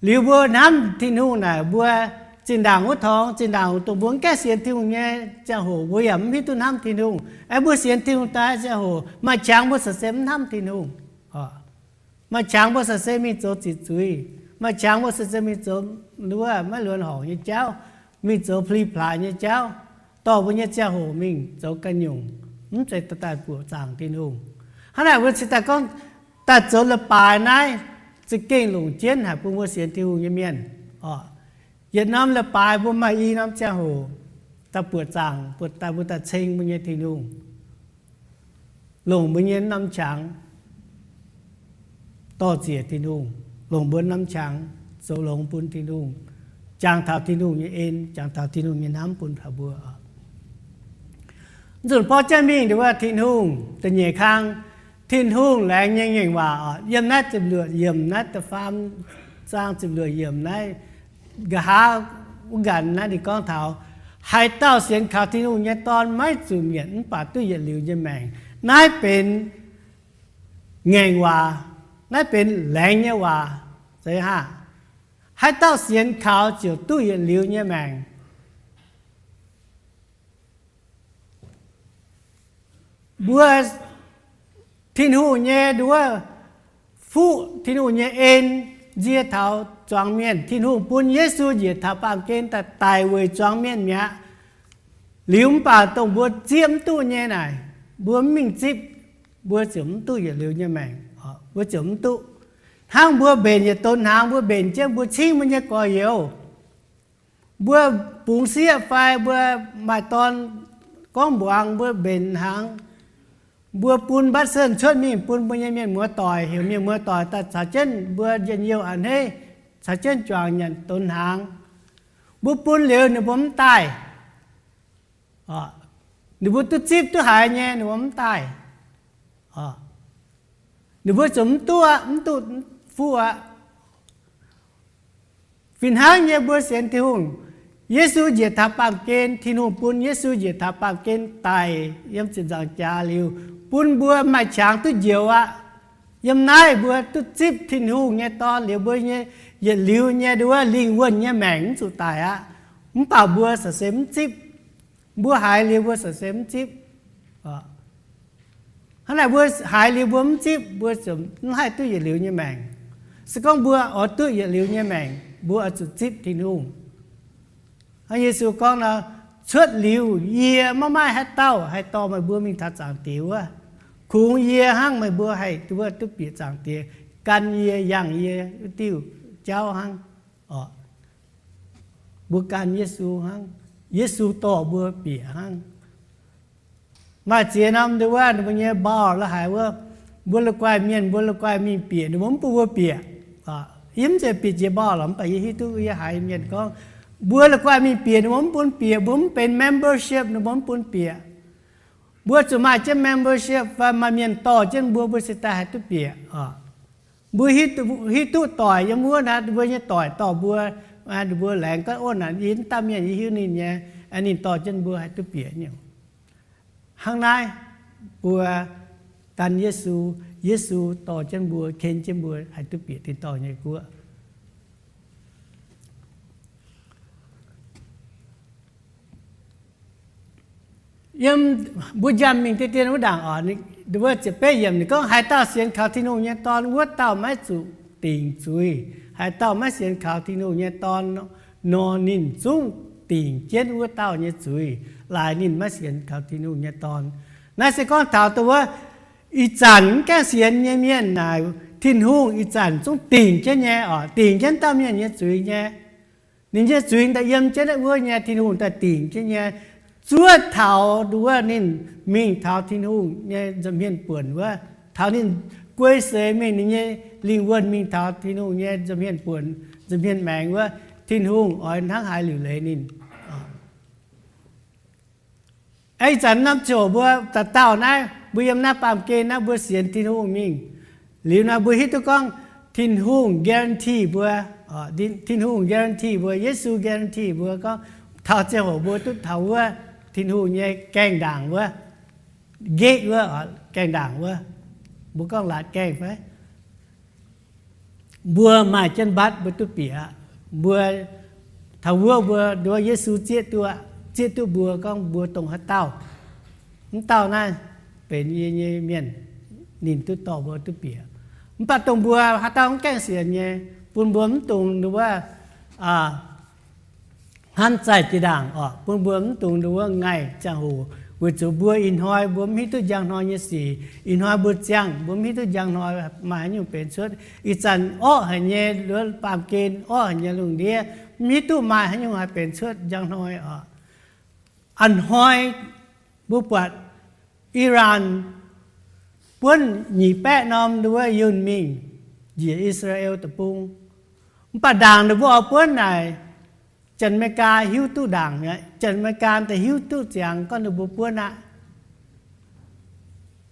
Liuz mbuo hnamv Tin-Hungh naaic, mbuo zinh ndaangc wuov torngx, zinh ndaangc dongh mbuo mv gaengh sienx Tin-Hungh nyei ziangh hoc, mbuo yaac mv hiuv duqv hnamv Tin-Hungh. Aeqv, mbuo sienx Tin-Hungh daaih ziangh hoc, maaih qangx mbuo se mv hnamv Tin-Hungh. Maaih qangx mbuo se mingh zoux ziqc zuiz. Maaih qangx mbuo se mingh zoux nduov maiv luonx horngc nyei jauv, mingh zoux pli plaaix nyei jauv, dorh mbuo nyei ziangh hoc mingh zoux ganh nyungc, mv zeiz daaih buoqc zaangc Tin-Hungh. Hnangv naaic mbuo cingx daaih gorngv, daaih zoux leiz-baaix naaiv za'gengh longc jienv haic bun mbuo sienx Tin-Hungh nyei mienh. Yietc norm leiz-baaix mbuo maaih i norm ziangh hoc daaih buoqc zaangc, buoqc daaih mbuo daaih ceng mbuo nyei Tin-Hungh, longc mbuo nyei norm qangx dorh ziec Tin-Hungh. longc mbuo norm qangx zoux longx bun Tin-Hungh, jangx taux Tin-Hungh nyei en, jangx taux Tin-Hungh nyei hnamv bun taux mbuo. Nzunc porv jienv mingh nduov, Tin-Hungh da'nyeic kang, Tin-Hungh laengz nyei ngaengc waac oc, yiem naaiv ziepc luoqc yiemc, naaiv da'faam zaang ziepc luoqc yiemc naaiv, nqa'haav wuov nqanx naaiv ninh gorngv taux, haaix dauh sienx kaux Tin-Hungh nyei Dorn maiv zuqc mietc mv baac duqv yietc liuz nyei maengc. Naaiv benx ngaengc waac, naaiv benx laengz nyei waac. Haaix dauh sienx kaux ziouc duqv yietc liuz nyei maengc. Mbuo Tin-Hungh nyei nduov, fuqv Tin-Hungh nyei en nzie taux zuangx mienh. Tin-Hungh bun Yesu njiec taux baamh gen daaih daic weic zuangx mienh mi'aqv. Liuz mv baac dongh mbuo zieqv mv duqv nyei naaic, mbuo mv mingh zipv, mbuo ziouc mv duqv yietc liuz nyei maengc. Mbuo ziouc mv duqv. Hnangv mbuo mbenc yietc donx hnaangx, mbuo mbenc jienv mbuo cingv mbuo nyei gorx-youz, mbuo bungx sieqv fai mbuo maaih dorn gorngv mbuangz, mbuo mbenc hnaangx, mbuo bun mbatv sen cuotv mingh bun mbuo nyei mienh muoz-doic, heuc mienh muoz-doic daaih caux jienv mbuo njien-youh a'hneiv, caux jienv juangc nyanc donx hnaangx. Mbuo bun liuz ninh mbuo mv daaih. Ninh mbuo duqv zipv duqv haiz nyei ninh mbuo mv daaih. Ninh mbuo ziouc mv duqv aqv, mv duqv fuqv aqv. Fih hnangv nyei mbuo sienx Tin-Hungh, Yesu njiec taux baamh gen, Tin-Hungh bun Yesu njiec taux baamh gen daic yiem ziepc nzaangc jaax liuz, bun mbuo maaih qangx duqv njoux aqv. Yiem naaiv mbuo duqv zipv Tin-Hungh nyei Dorn liuz, mbuo nyei yietc liuz nyei nduov lingh wuonh nyei maengc mv zuqc daic aqv. Mv baac mbuo se mv zipv. Mbuo haiz liuz mbuo se mv zipv. Hnangv naaic mbuo haiz liuz mbuo mv zipv, mbuo ziouc mv haih duqv yietc liuz nyei maengc. Se gorngv mbuo oix duqv yietc liuz nyei maengc, mbuo oix zuqc zipv Tin-Hungh. Hnangv Yesu gorngv nor, cuotv liuz yie maiv maaih haaix dauh haih dorh meih mbuo mingh taux Zaangc Diex wuov. Kungx yie hnangv meih mbuo haih duqv bieqc Zaangc Diex. Gan yie, yangh yie wuov diuh jauv hnangv. Mbuo gan Yesu hnangv. Yesu dorh mbuo bieqc hnangv. Maaih ziex norm nduov wuov, ninh mbuo nyei mbaauh la'haic wuov, mbuo la'guaih mienh, mbuo la'guaih mingh bieqc, ninh mbuo mv bun mbuo bieqc. Yie mv zeiz bieqc jiex mbaauh lorqc, mv baac yie hiuv duqv yie haiz mienh gorngv, mbuo la'guaih mingh bieqc, ninh mbuo mv bun bieqc, mbuo mv benx membership, ninh mbuo mv bun bieqc. Mbuo zuqc maaih jienv membership fai maaih mienh dorh jienv mbuo, mbuo se daaih haih duqv bieqc. Mbuo hiuv duqv doic yiem wuov naaic, mbuo nyei doic dorh mbuo, mbuo laengz gorngv, ov, naaic yie mv dauh mienh, yie hiuv ninh nyei, ninh dorh jienv mbuo haih duqv bieqc nyei. Hnangv naaiv, mbuo gan Yesu, Yesu dorh jienv mbuo, ken jienv mbuo haih duqv bieqc tin-dorngh nyei guoqv. Yiem mbuo njamv mingh deix dien wuov ndaangc oc, wuov ziepc betv yiemc ninh gorngv, haaix dauh sienx kaux Tin-Hungh nyei Dorn, wuov dauh maiv zuqc dingc zuiz. Haaix dauh maiv sienx kaux Tin-Hungh nyei Dorn nor, ninh zungv dingc jienv wuov dauh nyei zuiz, laaix ninh maiv sienx kaux Tin-Hungh nyei Dorn. Naaiv se gorngv taux dongh wuov ih zanc mv gaengh sienx nyei mienh naaic, Tin-Hungh ih zanc zungv dingc jienv nyei oc, dingc jienv dauh mienh nyei zuiz nyei. Ninh nyei zuiz daaih yiem jienv wuov nyei, Tin-Hungh daaih dingc jienv nyei. Zuov taux nduov wuov ninh mingh taux Tin-Hungh nyei nza'hmien buonc wuov, taux ninh guei seix mingh, ninh nyei lingh wuonh mingh taux Tin-Hungh nyei nza'hmien buonc, nza'hmien maengx wuov, Tin-Hungh oix hnangv haaix liuc leiz ninh. Ih zanc norm ziouc mbuo dauh dauh naaiv, mbuo yiem naaiv baamh gen naaiv mbuo sienx Tin-Hungh mingh. Liuz naaiv mbuo hiuv duqv gorngv Tin-Hungh guarantee mbuo, Tin-Hungh guarantee mbuo, Yesu guarantee mbuo gorngv taux ziangh hoc mbuo duqv taux wuov Tin-Hungh nyei gaengh ndaangc wuov, gate wuov, gaengh ndaangc wuov, mbuo gorngv laatc gaengh fai mbuo maaih jienv mbatv mbuo duqv bieqc aqv. Mbuo taux wuov mbuo nduov Yesu zieqv duqv, zieqv duqv mbuo gorngv mbuo dongh haaix dauh. Mv dauh naaiv benx yie nyei mienh, ninh duqv dorh mbuo duqv bieqc. Mv baac dongh mbuo haaix dauh mv gaengh sienx nyei, bun mbuo mv dungx nduov hnamv zaih jiex ndaangc oc, bun mbuo mv dungx nduov ngaih ziangh hoc, weic zuqc mbuo ih hnoi mbuo mv hiuv duqv njang hnoi nyei sic. Ih hnoi mbuo ziangh, mbuo mv hiuv duqv njang hnoi maaih haaix nyungc benx cuotv. Ih zanc orqv haic nyei, nduov baamh gen orqv haic nyei lungh ndiev, mv hiuv duqv maaih haaix nyungc haih benx cuotv njang hnoi oc. A'hnoi mbuo buatc Iran buonv nyic baeqv norm nduov yunh mingh, njiec I^saa^laa^en Deic-Bung. Mv baac ndaangc ninh mbuo oix buonv naaic, Janx-Meigaa hiuv duqv ndaangc, Janx-Meigaa daaih hiuv duqv ziangx gorngv ninh mbuo buonv aqv.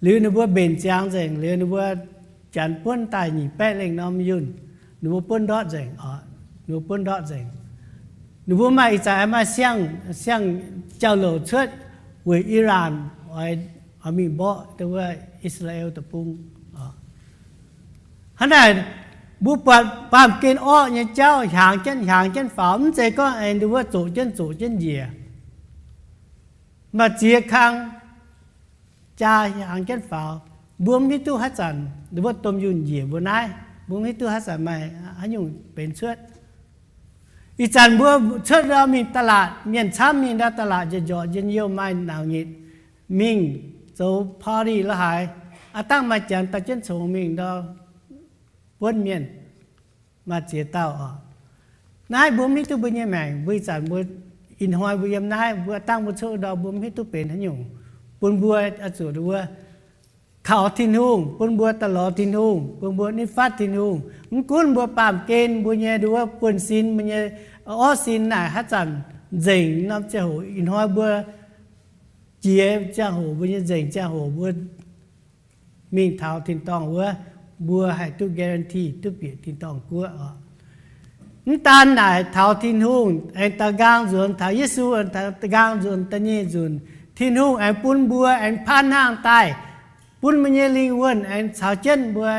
Liuz ninh mbuo mbenc ziangx nzengc, liuz ninh mbuo Janx buonv daaih nyic baeqv lengh norm yunh, ninh mbuo buonv ndortv nzengc oc, ninh mbuo buonv ndortv nzengc. Ninh mbuo maaih ih zanc maaih siang, siang jauv-louc cuotv weic Iran oix, oix mingh mborqv wuov I^saa^laa^en Deic-Bung. Hnangv naaic, mbuo buatc baamh gen orqv nyei jauv hiaangx jienv, hiaangx jienv faaux, mv zeiz gorngv aengx ninh wuov zoqc jienv, zoqc jienv njiec. Maaih ziex kang jaa hiaangx jienv faaux. Mbuo mv hiuv duqv haaix zanc ninh wuov domh yunh njiec mbuo naaiv. Mbuo mv hiuv duqv haaix zanc maaih haaix nyungc benx cuotv. Ih zanc mbuo cuotv ndau mingh ตลาด, mienh camv mingh ndau ตลาด njorqc njorqc njien-youh maaih nauc nyitc, mingh zoux party la'haaix, aav dangh maaih Janx daaih jienv congx mingh ndau buonv mienh, maaih ziex dauh oc. Naaiv mbuo mv hiuv duqv mbuo nyei maengc, mbuo ih zanc mbuo ih hnoi mbuo yiem naaiv, mbuo aav dangh mbuo cuotv ndau mbuo mv hiuv duqv benx haaix nyungc. Bun mbuo oix zuqc wuov kaux Tin-Hungh, bun mbuo daaih lorz Tin-Hungh, bun mbuo nitv fatv Tin-Hungh. Mv gunv mbuo baamh gen mbuo nyei nduov buonv-sin, mbuo nyei orv sin naaic haaix zanc nzengc norm ziangh hoc, ih hnoi mbuo jiex ziangh hoc, mbuo nyei nzengc ziangh hoc mbuo mingh taux tin-dorngh wuov, mbuo haih duqv guarantee duqv bieqc tin-dorngh guoqv oc. Mv daan naaic taux Tin-Hungh aengx da'nqaang nzuonx, taux Yesu aengx da'nqaang nzuonx da'nyeic nzunc, Tin-Hungh aengx bun mbuo aengx paanv nangh daaih, bun mbuo nyei lingh wuonh aengx caux jienv mbuo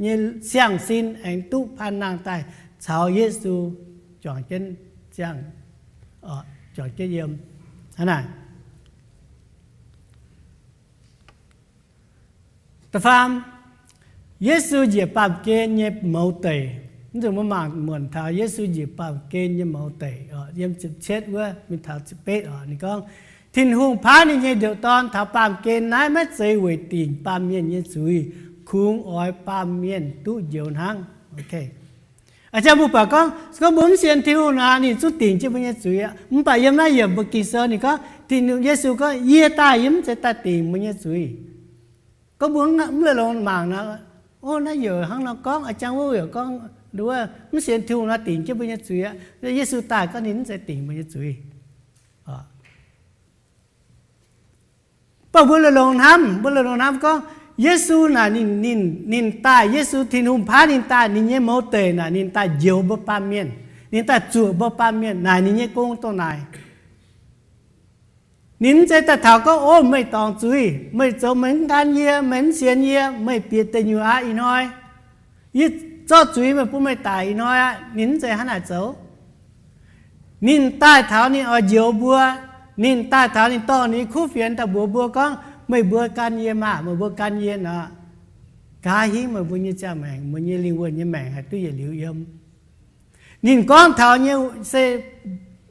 nyei siang-sin aengx duqv paanv nangh daaih caux Yesu juangc jienv ziangh, juangc jienv yiem. Hnangv naaic. Da'faam, Yesu njiec baamh gen nyei mouz deic. Mv nzunc mbuo mangc muonc taux Yesu njiec baamh gen nyei mouz deic, yiem ziepc cietv wuov mingh taux ziepc betv oc. Ninh gorngv, Tin-Hungh paaiv ninh nyei ndoqc Dorn taux baamh gen naaiv maiv zeiz weic dingc baamh mienh nyei zuiz, kungx oix baamh mienh duqv njoux hnangv. Aa, mbuo buatc gorngv, se gorngv mbuo mv sienx Tin-Hungh nor, ninh zungv dingc jienv mbuo nyei zuiz aqv. Mv baac yiem naaiv yiemc mbuo Ging-Sou ninh gorngv, Tin-Hungh, Yesu gorngv, Yie daaih yie mv zeiz daaih dingc mbuo nyei zuiz. Gorngv mbuo mv la'longx mangc nor, o, naaiv youc hnangv nor gorngv, aa, jangx wuov youc gorngv, mv sienx Tin-Hungh nor dingc jienv mbuo nyei zuiz aqv. Yesu daaih gorngv ninh mv zeiz dingc mbuo nyei zuiz. Mv baac mbuo la'longx hnamv, mbuo la'longx hnamv gorngv, Yesu naaic ninh, ninh, ninh daaih, Yesu Tin-Hungh paaiv ninh daaih, ninh nyei mouz deic naaic ninh daaih njoux mbuo baamh mienh, ninh daaih zuoqc mbuo baamh mienh, naaic ninh nyei gong dongh naaic. Ninh mv zeiz daaih taux gorngv, O, meih dorngc zuiz, meih zoux meih mv gan yie, meih mv sienx yie, meih bieqc deic nyuoqc aqv ih hnoi. Yie zorqv zuiz meih bun meih daic ih hnoi aqv. Ninh mv zeiz hnangv naaic zoux. Ninh daaih taux ninh oix njoux mbuo. Ninh daaih taux ninh dorh ninh nyei kuv fienx daaih mbuox mbuo gorngv, Meih mbuo gan yie maah! Meih mbuo gan yie nor, nqa'haav hingv meih mbuo nyei ziangh maengc, mbuo nyei lingh wuonh nyei maengc haih duqv yietc liuz yiem. Ninh gorngv taux nyei se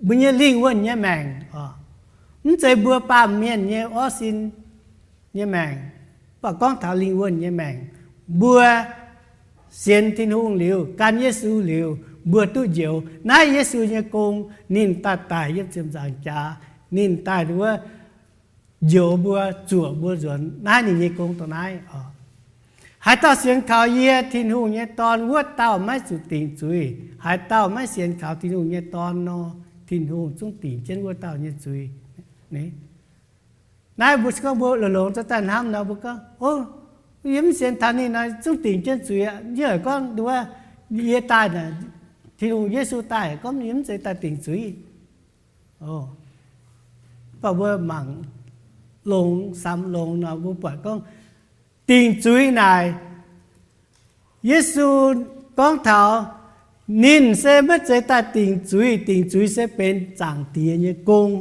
mbuo nyei lingh wuonh nyei maengc oc. Mv zeiz mbuo baamh mienh nyei orv sin nyei maengc, mv baac gorngv taux lingh wuonh nyei maengc. Mbuo sienx Tin-Hungh liuz, gan Yesu liuz, mbuo duqv njoux. Naaiv Yesu nyei gong, ninh daaih daic yiem ziepc nzaangc jaax, ninh daaih wuov njoux mbuo, zuoqc mbuo nzuonx. Naaiv ninh nyei gong dongh naaiv oc. Haaix dauh sienx kaux yie, Tin-Hungh nyei Dorn, wuov dauh maiv zuqc dingc zuiz. Haaix dauh maiv sienx kaux Tin-Hungh nyei Dorn nor, Tin-Hungh zungv dingc jienv wuov dauh nyei zuiz. Naaiv mbuo gorngv mbuo longx-longx za'gengh hnamv nor, mbuo gorngv, O, yie mv sienx taux ninh nor, zungv dingc jienv zuiz aqv. Yie gorngv nduov, yie daaih naaic, Tin-Hungh, Yesu daaih gorngv yie mv zeiz daaih dingc zuiz. Mv baac mbuo mangc longx, samx longx nor, mbuo buatc gorngv dingc zuiz naaic, Yesu gorngv taux ninh se maiv zeiz daaih dingc zuiz. Dingc zuiz se benx Zaangc Diex nyei gong.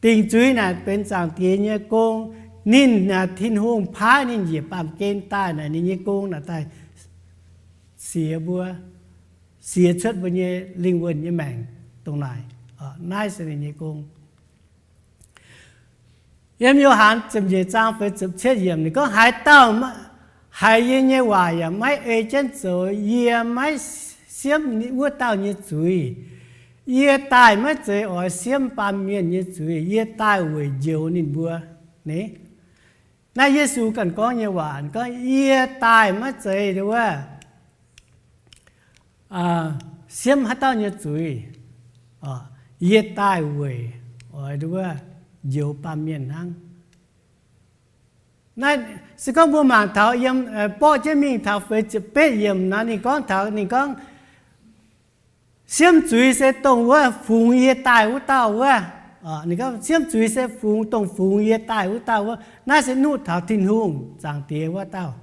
Dingc zuiz naaic benx Zaangc Diex nyei gong. Ninh naaic Tin-Hungh paaiv ninh njiec baamh gen daaih naaic, ninh nyei gong naaic daaih siex mbuo, siex cuotv mbuo nyei lingh wuonh nyei maengc dongh naaic. Naaiv se ninh nyei gong. Yiem Yo^han ziepc nyeic zaang feix ziepc cietv yiemc ninh gorngv, Haaix dauh haiz yie nyei waac yaac maiv ei jienv zoux, yie maiv siemv wuov dauh nyei zuiz. Yie daaih maiv zeiz oix siemv baamh mienh nyei zuiz, yie daaih weic njoux ninh mbuo. Ni Naaiv Yesu ganh gorngv nyei waac gorngv, yie daaih maiv zeiz nduov siemv haaix dauh nyei zuiz. Yie daaih weic oix nduov njoux baamh mienh hnangv. Naaiv se gorngv mbuo mangc taux yiem, borqv jienv mingh taux feix ziepc betv yiemc nor, ninh gorngv taux, ninh gorngv, siemv zuiz se dongh wuov fungx yie daaih wuov dauh wuov. Ninh gorngv siemv zuiz se fungx, dongh fungx yie daaih wuov dauh wuov. Naaiv se nuqv taux Tin-Hungh Zaangc Diex wuov dauh.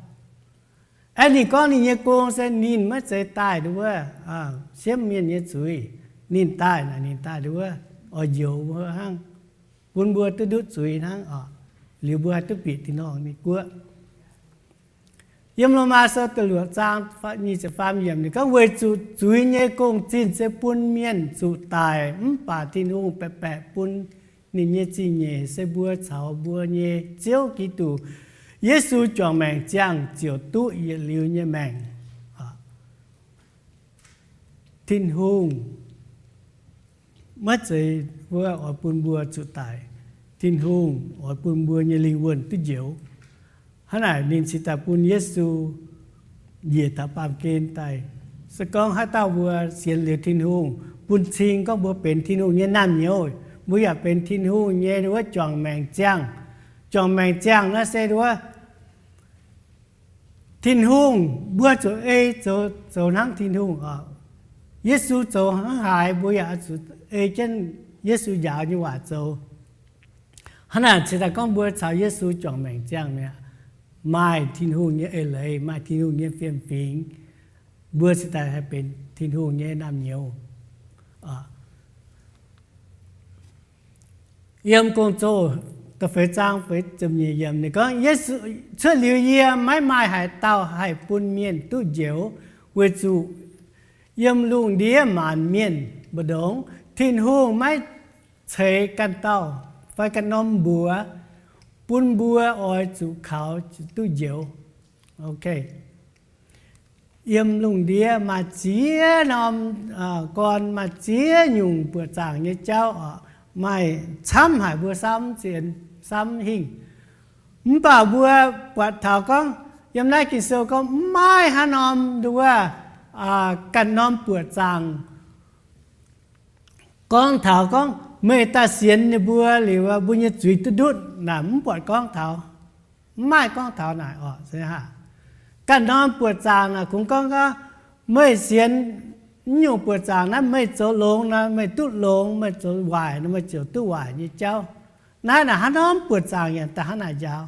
Aeqv, ninh gorngv ninh nyei gong se ninh maiv zeiz daaih nduov siemv mienh nyei zuiz. Ninh daaih naaic, ninh daaih nduov oix njoux mbuo hnangv, bun mbuo duqv ndutv zuiz hnangv oc, liuz mbuo haih duqv bieqc tin-dorngh nyei guoqv. Yiem Lomaa Sou da'luoqc zaang nyic ziepc faam yiemc ninh gorngv, weic zuqc zuiz nyei gong-zinh se bun mienh zuqc daic, mv baac Tin-Hungh baeqc baeqc bun ninh nyei zingh nyeic se mbuo caux mbuo nyei Ziouv Giduc Yesu juangc maengc ziangh ziouc duqv yietc liuz nyei maengc. Tin-Hungh maiv zeiz wuov oix bun mbuo zuqc daic. Tin-Hungh oix bun mbuo nyei lingh wuonh duqv njoux. Hnangv naaic ninh cingx daaih bun Yesu njiec taux baamh gen daaih. Se gorngv haaix dauh mbuo sienx liuz Tin-Hungh, bun cing gorngv mbuo benx Tin-Hungh nyei naamh nyouz, mbuo yaac benx Tin-Hungh nyei wuov juangc maengc ziangh. Juangc maengc ziangh naaiv se wuov Tin-Hungh, mbuo zuqc ei zoux, zoux hnangv Tin-Hungh oc. Yesu zoux hnangv haaix, mbuo yaac zuqc ei jienv Yesu njaaux nyei waac zoux. Hnangv naaic cingx daaih gorngv mbuo caux Yesu juangc maengc ziangh mi'aqv, maaih Tin-Hungh nyei eix leiz, maaih Tin-Hungh nyei fiem-fingx, mbuo cingx daaih haih benx Tin-Hungh nyei naamh nyouz. Yiem Gong-Zoh da'feix zaang feix ziepc nyeic yiemc ninh gorngv, cuotv liuz yie maiv maaih haaix dauh haih bun mienh duqv njoux, weic zuqc yiem lungh ndiev maanc mienh mbu'ndongx Tin-Hungh maiv ceix ganh dauh fai ganh norm mbuox bun mbuo oix zuqc kaux duqv njoux. Yiem lungh ndiev maaih ziex norm gorn, maaih ziex nyungc buoqc zaangc nyei jauv oc, maaih camv haic mbuo samv, samv hingh. Mv baac mbuo buatc taux gorngv yiem naaiv Ging-Sou gorngv mv maaih haaix norm nduov ganh norm buoqc zaangc gorngv taux gorngv meih daaih sienx ninh mbuo liuz mbuo nyei zuiz duqv ndutv naaic, mv buatc gorngv taux, mv maaih gorngv taux naaic oc. Ganh norm buoqc zaangc naaic kungx gorngv gorngv meih sienx naaiv nyungc buoqc zaangc naaiv, meih zoux longx nor meih duqv longx, meih zoux waaic nor meih ziouc duqv waaic nyei jauv. Naaiv naaic hnangv norm buoqc zaangc yaac daaih hnangv naaic njaaux.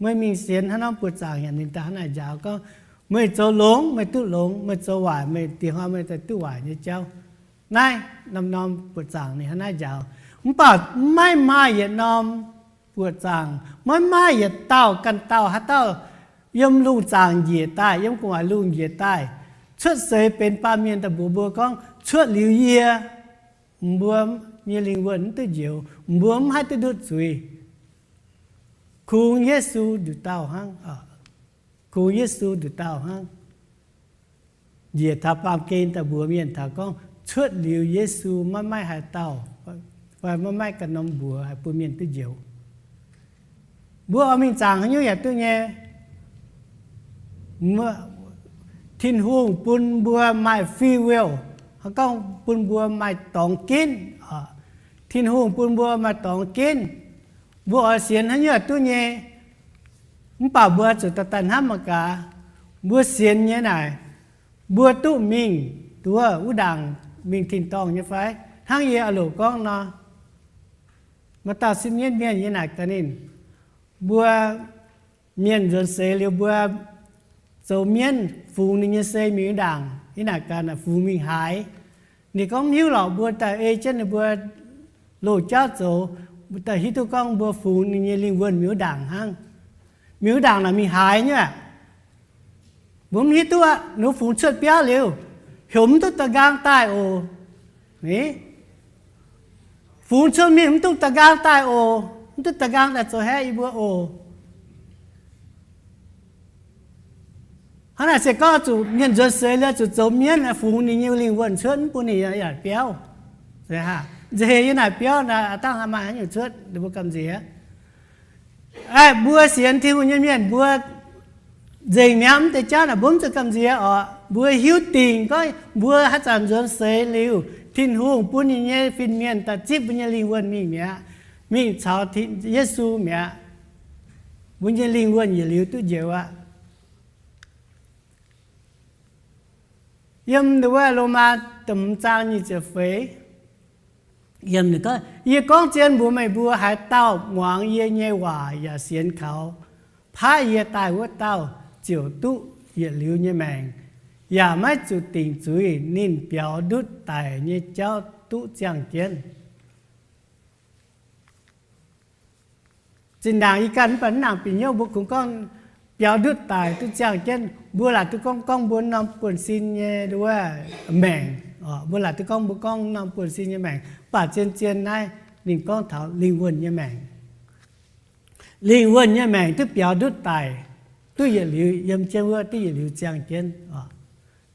Meih mingh sienx hnangv norm buoqc zaangc yaac ninh daaih hnangv naaic njaaux gorngv, meih zoux longx meih duqv longx, meih zoux waaic meih diex hnoi meih daaih duqv waaic nyei jauv. Naaiv norm-norm buoqc zaangc ninh hnangv naaiv njaaux. Mv baac maiv maaih yietc norm buoqc zaangc, maiv maaih yietc dauh ganh dauh haaix dauh yiem lungh zaangc njiec daaih, yiem gu'nguaaic lungh njiec daaih, cuotv seix benx baamh mienh daaih mbuox mbuo gorngv, cuotv liuz yie, mbuo nyei lingh wuonh mv duqv njoux, mbuo mv haih duqv ndutv zuiz. Kungx Yesu nduqc dauh hnangv. Kungx Yesu nduqc dauh hnangv. Njiec taux baamh gen daaih mbuox mienh taux gorngv cuotv liuz Yesu maiv maaih haaix dauh fai maiv maaih ganh norm mbuox haih bun mienh duqv njoux. Mbuo oix mingh zaangc haaix nyungc yaac duqv nyei. Tin-Hungh bun mbuo maaih free will, gorngv bun mbuo maaih dorngx ginv. Tin-Hungh bun mbuo maaih dorngx ginv. Mbuo oix sienx haaix nyungc yaac duqv nyei. Mv baac mbuo zuqc daaih daaih hnamv mangc gaax, mbuo sienx nyei naaic, mbuo duqv mingh nduov wuov ndaangc mingh tin-dorngh nyei fai? Hnangv yie aah loc gorngv nor, maaih dauh sipv mienv mienh yie naaic gaax ninh, mbuo mienh nzuonx seix liuz mbuo zoux mienv fungx ninh nyei sei mingh wuov ndaangc, yie naaic gaax naaic fungx mingh haaix? Ninh gorngv mv hiuv lorqc, mbuo daaih ei jienv ninh mbuo loz-jauv zoux, mbuo daaih hiuv duqv gorngv mbuo fungx ninh nyei lingh wuonh mingh wuov ndaangc hnangv. Mingh wuov ndaangc naaic mingh haaix nyungc aqv? Mbuo mv hiuv duqv aqv. Ninh fungx cuotv biauv liuz, heuc mv duqv da'nqaang daaih oc. Fungx cuotv mingh mv duqv da'nqaang daaih oc. Mv duqv da'nqaang daaih zoux haeqv yie mbuo oc. Hnangv naaic se gorngv zuqc mienh nzuonx seix liuz zuqc zoux mienv fungx ninh nyei lingh wuonh cuotv, mv bun ninh yaac biauv. Nziex heh yie naaic biauv naaic dangh maaih haaix nyungc cuotv, ninh mbuo gamh nziex. Mbuo sienx Tin-Hungh nyei mienh mbuo nzengc mi'aqv, mv deix jauv naaic mbuo mv zuqc gamh nziex oc. Mbuo hiuv dingc gorngv mbuo haaix zanc nzuonx seix liuz, Tin-Hungh bun ninh nyei fin-mienh daaih zipv mbuo nyei lingh wuonh mingh mi'aqv, mingh caux Yesu mi'aqv. Mbuo nyei lingh wuonh yietc liuz duqv njoux aqv. Yiem wuov Lomaa da'hmz zaang nyic ziepc feix, yie gorngv zien mbuox meih mbuo, haaix dauh muangx yie nyei waac yaac sienx kaux paaiv yie daaih wuov dauh ziouc duqv yietc liuz nyei maengc, yaac maiv zuqc dingc zuiz. Ninh biaux ndutv daic nyei jauv duqv ziangh jienv. Zinh ndaangc yie ganh mv baac mv nangc bieqc hnyouv mbuo kungx gorngv biaux ndutv daic duqv ziangh jienv. Mbuo laaic duqv gorngv, gorngv mbuo norm buonv-sin nyei wuov maengc. Mbuo laaic duqv gorngv mbuo gorngv norm buonv-sin nyei maengc, mv baac zien-zien naaiv ninh gorngv taux lingh wuonh nyei maengc. Lingh wuonh nyei maengc duqv biaux ndutv daic, duqv yietc liuz yiem jienv wuov, duqv yietc liuz ziangh jienv.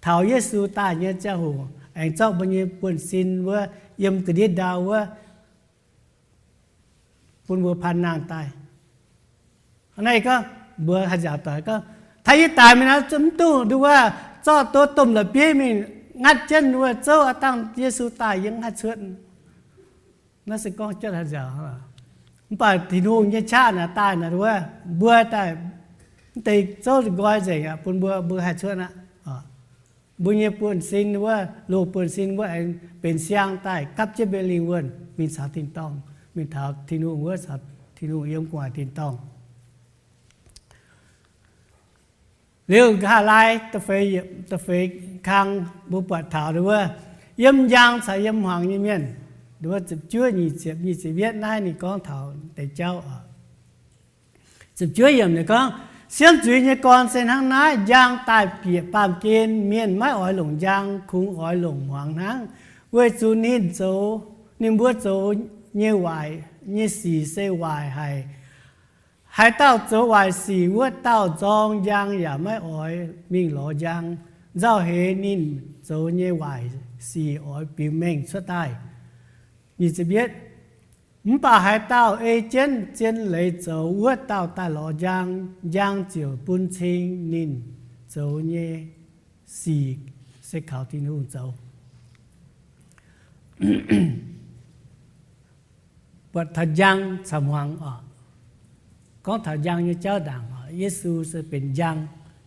Taux Yesu daaih nyei ziangh hoc aengx zorqv mbuo nyei buonv-sin wuov yiem ga'ndiev ndau wuov bun mbuo paan nangh daaih. Naaiv gorngv mbuo haih nziaauc doic gorngv, taux yie daic mingh naaiv mv duqv nduov wuov, zorqv duqv domh la'bieiv mingh ngatv jienv wuov zouv aqv, dangh Yesu daaih yie mv haih cuotv. Naaiv se gorngv jienv haih nziaauc. Mv baac Tin-Hungh nyei qaqv naaic daaih naaic wuov, mbuo daaih mv deix zouv nqoi nzengc aqv, bun mbuo, mbuo haih cuotv aqv. Mbuo nyei buonv-sin wuov, loz-buonv-sin wuov aengx benx siang daaih gapv jienv mbuo lingh wuonh mingh caux tin-dorngh, mingh taux Tin-Hungh wuov, caux Tin-Hungh yiem gu'nguaaic tin-dorngh. Liuz nqa'haav laai da'feix kang mbuo buatc taux wuov, yiem njang caux yiem hmuangx nyei mienh, wuov ziepc juov nyic ziepc, nyic ziepc yietv naaiv ninh gorngv taux deix jauv oc. Ziepc juov yiemc ninh gorngv, siemv zuiz nyei gorn se hnangv naaiv. Njang daaih bieqc baamh gen, mienh maiv oix longc njang, kungx oix longc hmuangx hnangv, weic zuqc ninh zoux, ninh mbuo zoux nyei waaic nyei sic se waaic haic. Haaix dauh zoux waaic sic, wuov dauh nzorng njang yaac maiv oix mingh lorz njang. Nzauh heix ninh zoux nyei waaic sic oix biux mengh cuotv daaih. Mv baac haaix dauh ei jienv zien leiz zoux, wuov dauh daaih lorz njang, njang ziouc bun cing ninh zoux nyei sic se kaux Tin-Hungh zoux. Buatc taux njang caux hmuangx oc. Gorngv taux njang nyei jauv ndaangc oc, Yesu se benx njang,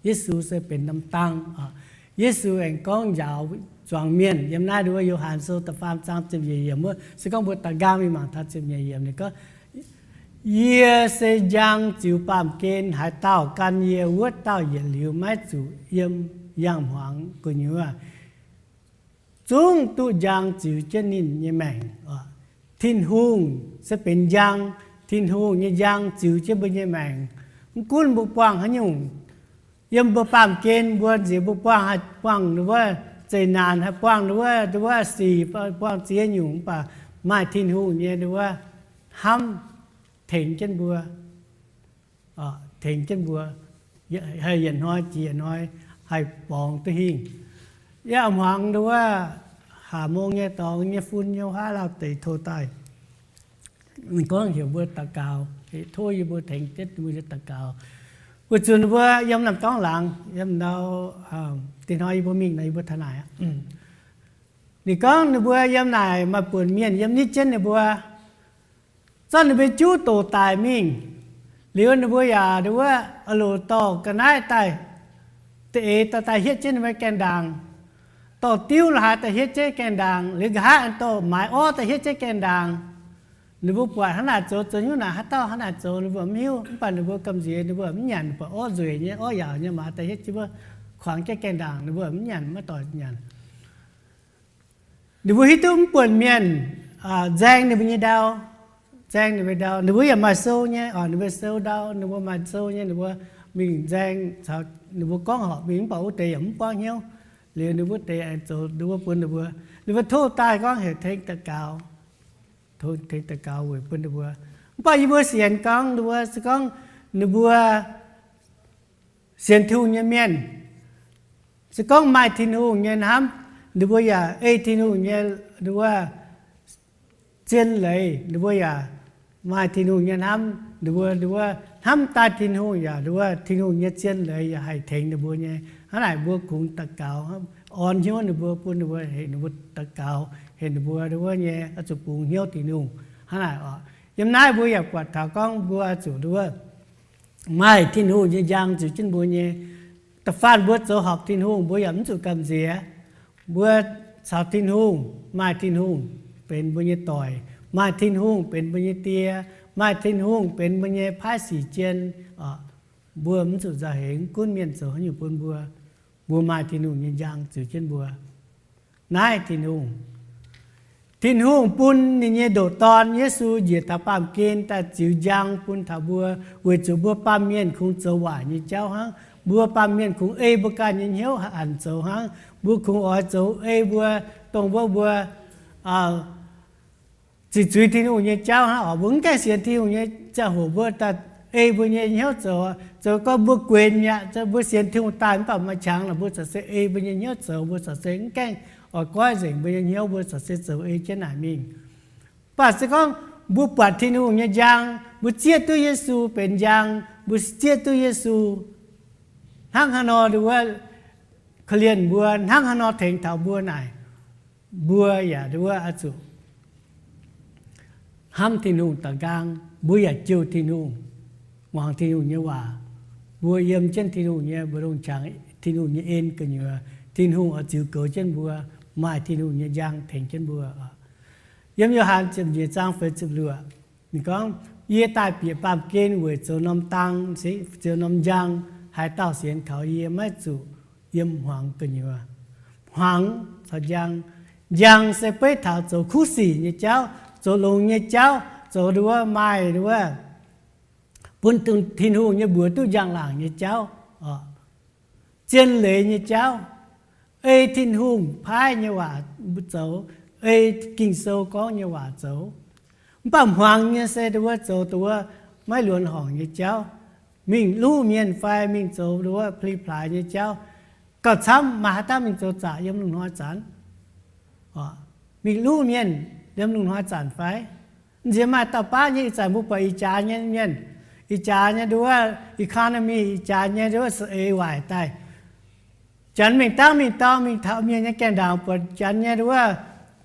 Yesu se benx norm dang oc. Yesu aengx gorngv njaaux zuangx mienh yiem naaiv nduov Yo^han Sou da'faam zaang ziepc nyeic yiemc wuov, se gorngv mbuo daux nqaang mingh mangc taux ziepc nyeic yiemc ninh gorngv, Yie se njang ziux baamh gen. Haaix dauh gan yie, wuov dauh yietc liuz maiv zuqc yiem yangh hmuangx gu'nyuoz, zungv duqv njang ziux jienv ninh nyei maengc. Tin-Hungh se benx njang. Tin-Hungh nyei njang ziux jienv mbuo nyei maengc. Mv gunv mbuo buangh haaix nyungc, yiem mbuo baamh gen, mbuo nziex mbuo buangh haih buangh wuov zeqc naanc, haih buangh wuov, wuov sic, buangh ziex nyungc, mv baac maaih Tin-Hungh nyei wuov hnamv tengx jienv mbuo, tengx jienv mbuo, haih yietc hnoi jiex yietc hnoi haih borngz duqv hingh. Yie hmuangx wuov, haac mong nyei dorngx nyei fun nyei huaav lauh deix tov daaih, ninh gorngv heuc mbuo daux gaux, tov yie mbuo tengx jienv mbuo nyei daux gaux. Weic zuqc ninh mbuo yiem naamh dorngx laangz, yiem ndau dinh hnoi yie mbuo mingh nor yie mbuo taux naaic aqv. Ninh gorngv ninh mbuo yiem naaic maaih buonc mienh yiem nitv jienv ninh mbuo, zorqv ninh mbuo juv doqc daic mingh. Liuz ninh mbuo yaac wuov, loc dorh ga'naaiv daaih, da'eix daaih daaih hietv jienv ninh mbuo gaengh ndaangc, dorh diuv la'haaix daaih hietv jienv gaengh ndaangc, liuz nqa'haav aengx dorh maaiz orv daaih hietv jienv gaengh ndaangc. Ninh mbuo buatc hnangv naaic zoux, zoux nyungc naaic haaix dauh hnangv naaic zoux ninh mbuo mv hiuv, mv baac ninh mbuo gamh nziex ninh mbuo mv nyanc, buatc orv nzueic nyei, orv yaauc nyei maaiz daaih hietv jienv mbuo kuangx jienv gaengh ndaangc, ninh mbuo mv nyanc, maiv doic nyanc. Ninh mbuo hiuv duqv mv buonc mienh nzaeng ninh mbuo nyei ndau, nzaeng ninh mbuo ndau. Ninh mbuo yaac maaih sou nyei, ninh mbuo sou ndau, ninh mbuo maaih sou nyei, ninh mbuo mingh nzaeng caux ninh mbuo gorngv horpc mingh, mv baac wuov deix yaac mv buangv hnyouv. Liuz ninh mbuo wuov deix aengx zoux ninh mbuo bun ninh mbuo, ninh mbuo tov daaih gorngv heuc tengx daux gaux, tengx daux gaux weic bun ninh mbuo. Mv baac yie mbuo sienx gorngv ninh mbuo se gorngv ninh mbuo sienx Tin-Hungh nyei mienh, se gorngv maaih Tin-Hungh nyei hnamv, ninh mbuo yaac ei Tin-Hungh nyei wuov zien leiz, ninh mbuo yaac maaih Tin-Hungh nyei hnamv, ninh mbuo, ninh mbuo hnamv daaih Tin-Hungh yaac, ninh mbuo Tin-Hungh nyei zien leiz yaac haih tengx ninh mbuo nyei. Hnangv naaic mbuo kungx daux gaux, orn hnyouv ninh mbuo, bun ninh mbuo, heuc ninh mbuo daux gaux, heuc ninh mbuo, ninh mbuo nyei oix zuqc bungx hnyouv Tin-Hungh. Hnangv naaic oc, yiem naaiv mbuo yaac buatc taux gorngv mbuo oix zuqc, ninh mbuo maaih Tin-Hungh nyei njang ziux jienv mbuo nyei. Da'faanh mbuo zoux horpc Tin-Hungh, mbuo yaac mv zuqc gamh nziex. Mbuo caux Tin-Hungh, maaih Tin-Hungh benx mbuo nyei doic, maaih Tin-Hungh benx mbuo nyei die, maaih Tin-Hungh benx mbuo nyei paaiv sic jien, mbuo mv zuqc nzauh heix gunv mienh zoux haaix nyungc bun mbuo. Mbuo maaih Tin-Hungh nyei njang ziux jienv mbuo. Naaiv Tin-Hungh, Tin-Hungh bun ninh nyei ndoqc Dorn, Yesu, njiec taux baamh gen daaih ziux njang bun taux mbuo, weic zuqc mbuo baamh mienh kungx zoux waaic nyei jauv hnangv. Mbuo baamh mienh kungx ei mbuo ganh nyei hnyouv a'nc zoux hnangv. Mbuo kungx oix zoux ei mbuo, dongh wuov mbuo ziqc zuiz Tin-Hungh nyei jauv hnangv oc. Mbuo mv gaengh sienx Tin-Hungh nyei ziangh hoc mbuo daaih ei mbuo nyei hnyouv zoux. Zoux gorngv mbuo guenx mi'aqv, mbuo sienx Tin-Hungh daaih mv baac maaih qangx lorqc, mbuo corc se ei mbuo nyei hnyouv zoux, mbuo corc se mv gaengh oix goiv nzengc mbuo nyei hnyouv, mbuo corc se zoux ei jienv naaic mingh. Mv baac se gorngv mbuo buatc Tin-Hungh nyei njang, mbuo zieqv duqv Yesu benx njang, mbuo zieqv duqv Yesu hnangv haaix nor wuov korv-lienh mbuo, hnangv haaix nor tengx taux mbuo naaic, mbuo yaac wuov oix zuqc hnamv Tin-Hungh da'nqaang, mbuo yaac jouh Tin-Hungh, muangx Tin-Hungh nyei waac. Mbuo yiem jienv Tin-Hungh nyei mbu'ndongx qangx, Tin-Hungh nyei en gu'nyuoz, Tin-Hungh oix ziux goux jienv mbuo, maaih Tin-Hungh nyei njang tengx jienv mbuo. Yiem Yo^han ziepc nyeic zaang feix ziepc luoqc, ninh gorngv, Yie daaih bieqc baamh gen weic zoux norm dang, zoux norm njang. Haaix dauh sienx kaux yie maiv zuqc yiem hmuangx gu'nyuoz. Hmuangx caux njang. Njang se beiv taux zoux kuv sic nyei jauv, zoux longx nyei jauv, zoux wuov maaih wuov bun Tin-Hungh nyei mbuox duqv njang-laangc nyei jauv, zien leiz nyei jauv, ei Tin-Hungh paaiv nyei waac zoux, ei Ging-Sou gorngv nyei waac zoux. Mv baac hmuangx nyei se wuov zoux wuov maiv luonx horngc nyei jauv, mingh luv mienh fai mingh zoux wuov pli-plaaix nyei jauv. Gauh camv maaih haaix dauh mingh zoux zaqc yiem lungh hnoi zanc? Mingh luv mienh yiem lungh hnoi zanc fai? Nziex maaih dauh baav nyei ih zanc mbuo buatc ih jaax nyei mienh, ih jaax nyei wuov economy, ih jaax nyei wuov saeng-eix waaic daaih. Janx mingh dangv mingh dorng mingh taux mienh nyei gaengh ndaangc, buatc janx nyei wuov,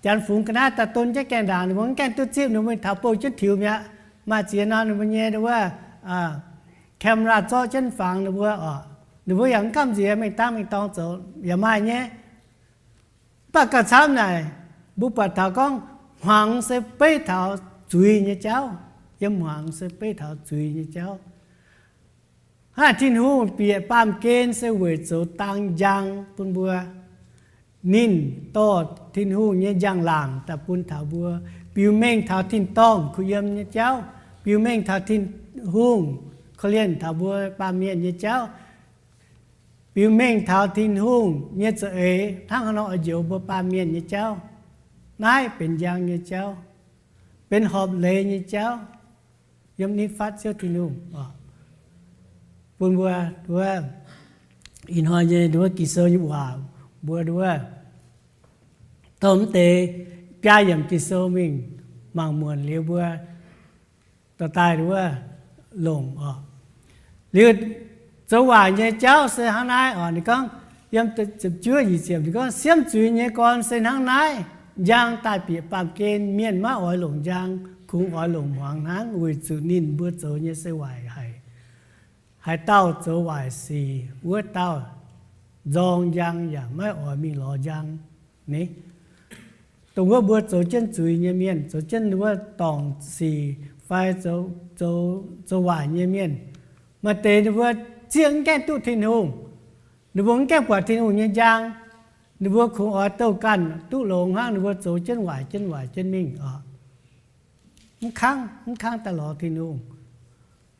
janx fungx ga'naaiv daaih don jienv gaengh ndaangc, ninh mbuo mv gaengh duqv zipv, ninh mbuo mingh taux bouh jienv tiux mi'aqv. Maaih ziex norm ninh mbuo nyei wuov camera zorqv jienv fangx ninh mbuo oc. Ninh mbuo yaac mv gamh nziex mingh dangv mingh dorng zoux yaac maaih nyei. Mv baac gauh camv naaic, mbuo buatc taux gorngv hmuangx se beiv taux zuiz nyei jauv. Yiem hmuangx se beiv taux zuiz nyei jauv. Hnangv Tin-Hungh bieqc baamh gen se weic zoux dang njang bun mbuo. Ninh dorh Tin-Hungh nyei njang-laangc daaih bun taux mbuo, biux mengh taux tin-dorngh kuh yiem nyei jauv, biux mengh taux Tin-Hungh korv-lienh taux mbuo baamh mienh nyei jauv, biux mengh taux Tin-Hungh nyei za'eix hnangv haaix nor oix njoux mbuo baamh mienh nyei jauv. Naaiv benx njang nyei jauv, benx horpc leiz nyei jauv yiem nitv fatv Ziouv Tin-Hungh. Bun mbuo wuov ih hnoi nyei wuov Ging-Sou nyei waac, mbuo wuov dorh mv deix biaa yiemc Ging-Sou mingh mangc muonc liuz mbuo dorh daaih wuov longc oc. Liuz zoux waaic nyei jauv se hnangv naaiv oc. Ninh gorngv, yiem ziepc juov nyic ziepc ninh gorngv, siemv zuiz nyei gorn se hnangv naaiv. Njang daaih bieqc baamh gen, mienh maiv oix longc njang, kungx oix longc hmuangx hnangv, weic zuqc ninh mbuo zoux nyei se waaic haic. Haaix dauh zoux waaic sic, wuov dauh nzorng njang yaac maiv oix mingh lorz njang. Ni, dongh wuov mbuo zoux jienv zuiz nyei mienh, zoux jienv wuov dorngc sic fai zoux, zoux waaic nyei mienh, maaih deix ninh mbuo zieqv mv gaengh duqv Tin-Hungh. Ninh mbuo mv gaengh buatc Tin-Hungh nyei njang. Ninh mbuo kungx oix douh ganh duqv longx hnangv, ninh mbuo zoux jienv waaic jienv waaic jienv mingh oc. Mv kangv, mv kangv daaih lorz Tin-Hungh.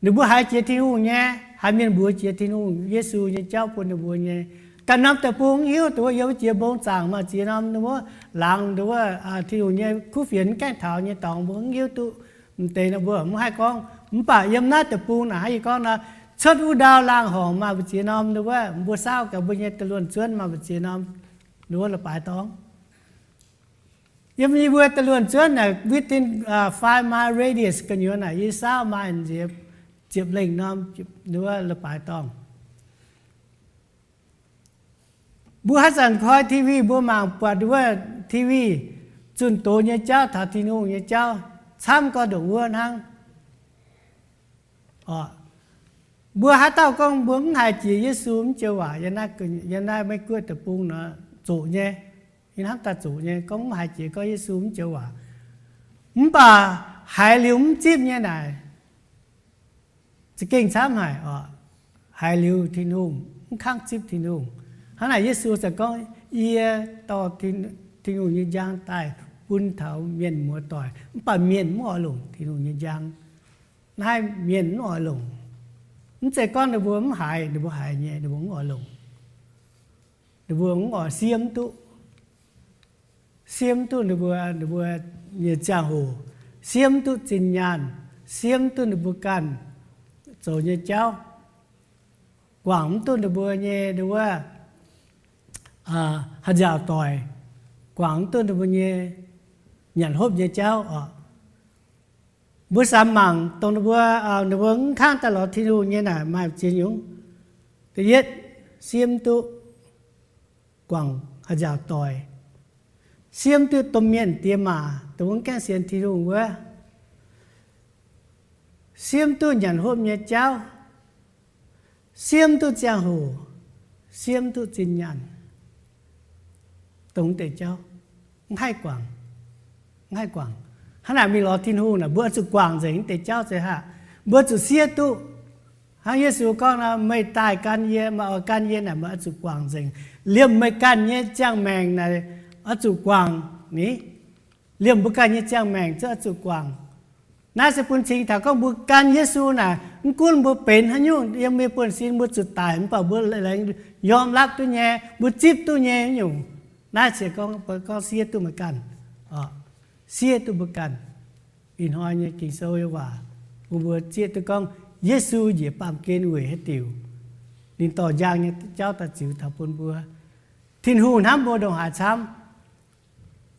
Ninh mbuo haiz jiex Tin-Hungh nyei, haiz mienh mbuox jiex Tin-Hungh, Yesu nyei jauv bun ninh mbuo nyei. Ganh norm deic-bung mv hiuv duqv, yiem jiex mbong zaangc maaih ziex norm ninh mbuo laangz nduov Tin-Hungh nyei kuv fienx mv gaengh taux nyei dorngx mbuo mv hiuv duqv. M'deix nor mbuo mv haih gorngv, mv baac yiem naaiv deic-bung naaic hnangv yie gorngv nor, cuotv wuov ndau laangh horngc maaih mbu'ziex norm nduov, mbuo saauv gaax mbuo nyei da'luonh zuonv maaih mbu'ziex norm nduov la'baaix dorngx. Yiem yie mbuo da'luonx zuonv naaic within five mile radius gu'nyuoz naaic yie saauv maaih nziex ziepc lengh norm, nduov, leiz-baaix dorngh. Mbuo haaix zanc koi TV mbuo mangc buatc wuov TV zunh doz nyei jauv taux Tin-Hungh nyei jauv camv gorx ndongc wuov hnangv. Mbuo haaix dauh gorngv mbuo mv haiz jiex Yesu mv joux waac, yiem naaiv Meiv Guoqv deic-bung nor zoqc nyei, yie hnamv daaih zoqc nyei, gorngv mv haiz jiex gorngv Yesu mv joux waac. Mv baac haiz liuz mv zipv nyei naaic za'gengh camv haic oc. Haiz liuz Tin-Hungh mv kangv zipv Tin-Hungh. Hnangv naaic Yesu ziouc gorngv, Yie dorh Tin-Hungh nyei njang daaih bun taux mienh muoz-doic, mv baac mienh mv oix longc Tin-Hungh nyei njang. Naaiv mienh mv oix longc. Mv zeiz gorngv ninh mbuo mv haiz, ninh mbuo haiz nyei, ninh mbuo mv oix longc. Ninh mbuo mv oix, siemv duqv. Siemv duqv ninh mbuo, ninh mbuo nyei ziangh hoc, siemv duqv zinh nyaanh, siemv duqv ninh mbuo ganh zoux nyei jauv, guangc mv duqv ninh mbuo nyei, nduov, haaix nziaauc doic, guangc mv duqv ninh mbuo nyei nyanc hopv nyei jauv oc. Mbuo samx mangc dongh ninh mbuo, ninh mbuo mv kangv daaih lorz Tin-Hungh nyei naaic maaih ziex nyungc. Da'yietv, siemv duqv guangc haaix nziaauc doic, siemv duqv domh mienh diex maac dongh mv gaengh sienx Tin-Hungh wuov, siemv duqv nyanc hopv nyei jauv, siemv duqv ziangh hoc, siemv duqv zinh nyaanh, dongh deix jauv mv haih guangc, mv haih guangc. Hnangv naaic mingh lorz Tin-Hungh naaic, mbuo oix zuqc guangc nzengc deix jauv se haac. Mbuo zuqc siev duqv. Hnangv Yesu gorngv nor, meih daaih gan yie, meih oix gan yie naaic, meih oix zuqc guangc nzengc. Liemh meih ganh nyei ziangh maengc naaic oix zuqc guangc ni. Liemh mbuo ganh nyei ziangh maengc zungv oix zuqc guangc. Naaiv se bun cing taux gorngv mbuo gan Yesu naaic, mv gunv mbuo benx haaix nyungc yiem mbuo buonv-sin, mbuo zuqc daic mv baac mbuo laengz yiem lapv duqv nyei, mbuo zipv duqv nyei nyungc. Naaiv se gorngv, gorngv siev duqv meih ganh, siev duqv mbuo ganh. Ih hnoi nyei Ging-Sou nyei waac bun mbuo zieqv duqv gorngv Yesu njiec baamh gen weic haaix diuc, ninh dorh njang nyei jauv daaih ziux taux bun mbuo. Tin-Hungh hnamv mbuo ndongc haaix camv?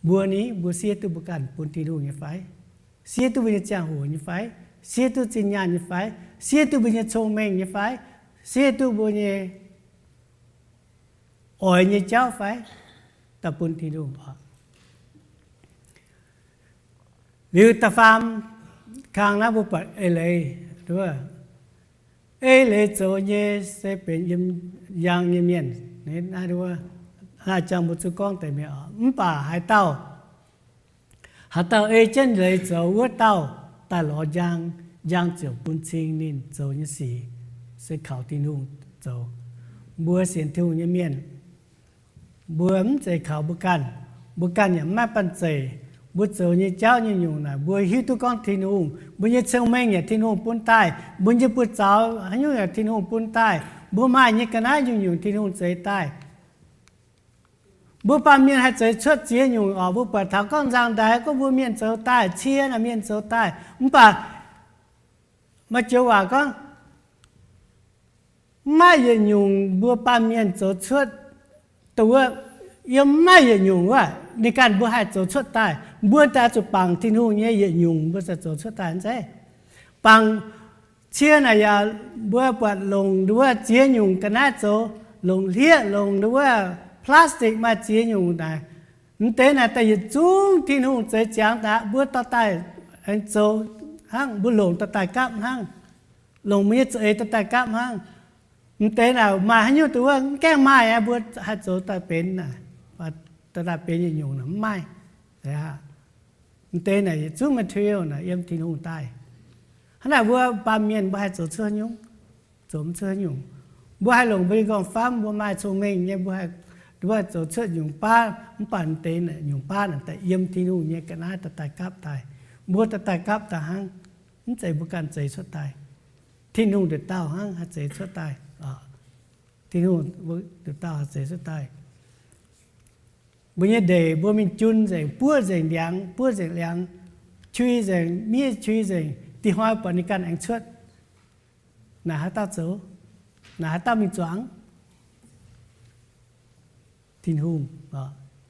Mbuo ni, mbuo siev duqv mbuo ganh bun Tin-Hungh nyei fai? Siev duqv mbuo nyei ziangh hoc nyei fai? Siev duqv zinh nyaanh nyei fai? Siev duqv mbuo nyei cong-mengh nyei fai? Siev duqv mbuo nyei oix nyei jauv fai? Daaih bun Tin-Hungh oc. Liuz da'faam kang naaiv mbuo buatc eix leiz, eix leiz zoux nyei se benx yiem njang nyei mienh. Naaiv jangx mbuo zuqc gorngv deix mienh oc. Mv baac haaix dauh, haaix dauh ei jienv leiz zoux, wuov dauh daaih lorz njang, njang ziouc bun cing ninh zoux nyei sic se kaux Tin-Hungh zoux. Mbuo sienx Tin-Hungh nyei mienh, mbuo mv zeiz kaux mbuo ganh. Mbuo ganh yaac mv maaih banh zeic. Mbuo zoux nyei jauv nyei nyungc naaic, mbuo hiuv duqv gorngv Tin-Hungh, mbuo nyei cong-mengh yaac Tin-Hungh bun daaih, mbuo nyei buoz-zaux haaix nyungc yaac Tin-Hungh bun daaih, mbuo maaih nyei ga'naaiv nyungc-nyungc Tin-Hungh zeix daaih. Mbuo baamh mienh haih zeix cuotv ziex nyungc oc. Mbuo buatc taux gorngv nzangc-ndaix gorngv mbuo mienh zoux daaih, cie naaic mienh zoux daaih, mv baac maaih joux waac gorngv, mv maaih yietc nyungc mbuo baamh mienh zoux cuotv, dongh wuov, yiem mv maaih yietc nyungc wuov, ninh ganh mbuo haih zoux cuotv daaih. Mbuo daaih zuqc bangc Tin-Hungh nyei yietc nyungc mbuo ziouc zoux cuotv daaih zeiv. Bangc cie naaic yaac mbuo buatc longc nduov ziex nyungc ga'naaiv zoux, longc hlieqv, longc nduov plastic maaih ziex nyungc naaic. Mv deix naaic daaih yietc zungv Tin-Hungh zeix ziangx daaih mbuo dorh daaih aengx zoux hnangv, mbuo longc dorh daaih gapv hnangv, longc mbuo nyei za'eix dorh daaih gapv hnangv. Mv deix naaic maaih haaix nyungc dongh wuov mv gaengh maaih aqv, mbuo haih zoux daaih benx naaic, dorh daaih benx yietc nyungc naaic mv maaih. Mv deix naaic yietc zungv material naaic yiem Tin-Hungh daaih. Hnangv naaic mbuo baamh mienh mbuo haih zoux cuotv nyungc, zoux mv cuotv nyungc. Mbuo haih longc mbuo nyei nqorngv-famv, mbuo maaih cong-mengh nyei, mbuo haih, mbuo haih zoux cuotv nyungc baav, mv baac mv deix naaic nyungc baav naaic daaih yiem Tin-Hungh nyei ga'naaiv dorh daaih gapv daaih. Mbuo dorh daaih gapv daaih hnangv, mv zeiz mbuo ganh zeix cuotv daaih. Tin-Hungh nduqc dauh hnangv haih zeix cuotv daaih. Tin-Hungh nduqc dauh haih zeix cuotv daaih. Mbuo nyei ndeic mbuo mingh jun nzengc, buov nzengc ndiangx, buov nzengc liangx, qui nzengc, miev qui nzengc, dih hnoi buatc ninh ganh aengx cuotv. Naaic haaix dauh zoux? Naaic haaix dauh mingh zuangx? Tin-Hungh,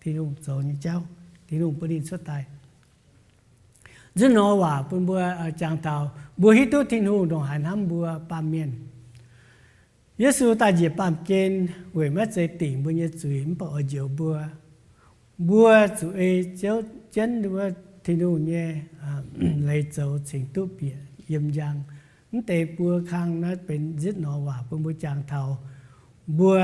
Tin-Hungh zoux nyei jauv. Tin-Hungh bun ninh cuotv daaih. Nzutv nor waac bun mbuo jangx taux mbuo hiuv duqv Tin-Hungh ndongc haaix hnamv mbuo baamh mienh. Yesu daaih njiec baamh gen weic maiv zeiz dingc mbuo nyei zuiz mv baac oix njoux mbuo. Mbuo zuqc ei Ziouv jienv wuov Tin-Hungh nyei leiz zoux cingx duqv bieqc yiem njang. Mv deix buo kang naaiv benx nzutv nor waac bun mbuo jangx taux mbuo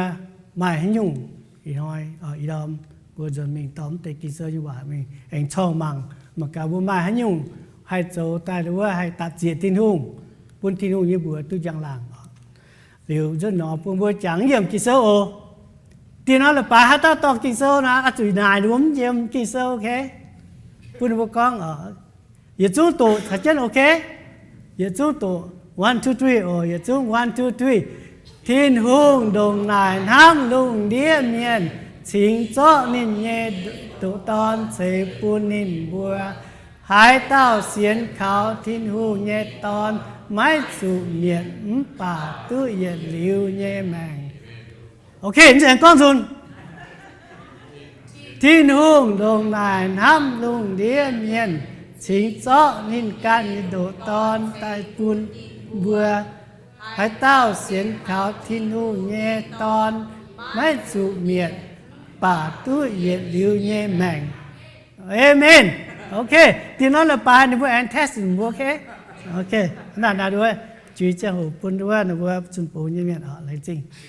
maaih haaix nyungc ih hnoi, ih ndorm mbuo nzuonx mingh dorh mv deix Ging-Sou nyei waac mingh aengx corngh mangc, mangc gaax mbuo maaih haaix nyungc haih zoux daaih wuov haih dapc ziec Tin-Hungh, bun Tin-Hungh nyei mbuox duqv njang-laangc. Liuz nzutv nor bun mbuo jangx yiem Ging-Sou oc. Dieh norm leiz-baaix haaix dauh dorh Ging-Sou naaic, oix zuqc naaic ninh mbuo mv yiem Ging-Sou, ok? Bun ninh mbuo gorngv, yietc zungv doqc caux jienv, ok? Yietc zungv doqc, one, two, three oc. Yietc zungv, one, two, three. Tin-Hungh ndongc naaic hnamv lungh ndiev mienh, cingx zorqv ninh nyei ndoqc Dorn ceix bun ninh mbuo. Haaix dauh sienx kaux Tin-Hungh nyei Dorn maiv zuqc mietc mv baac duqv yietc liuz nyei maengc. Ok, mv zeiz gorngv nzunc. Tin-Hungh ndongc naaic hnamv lungh ndiev mienh, cingx zorqv ninh ganh nyei ndoqc Dorn daaih bun mbuo. Haaix dauh sienx kaux Tin-Hungh nyei Dorn maiv zuqc mietc, baac duqv yietc liuz nyei maengc. Amen. Ok, dieh norm leiz-baaix ninh mbuo aengx test ninh mbuo, ok? Ok, naaiv naaiv nduov, juix ziangh hoc bun wuov ninh mbuo zunh bungx nyei mienh oc, laengz zingh.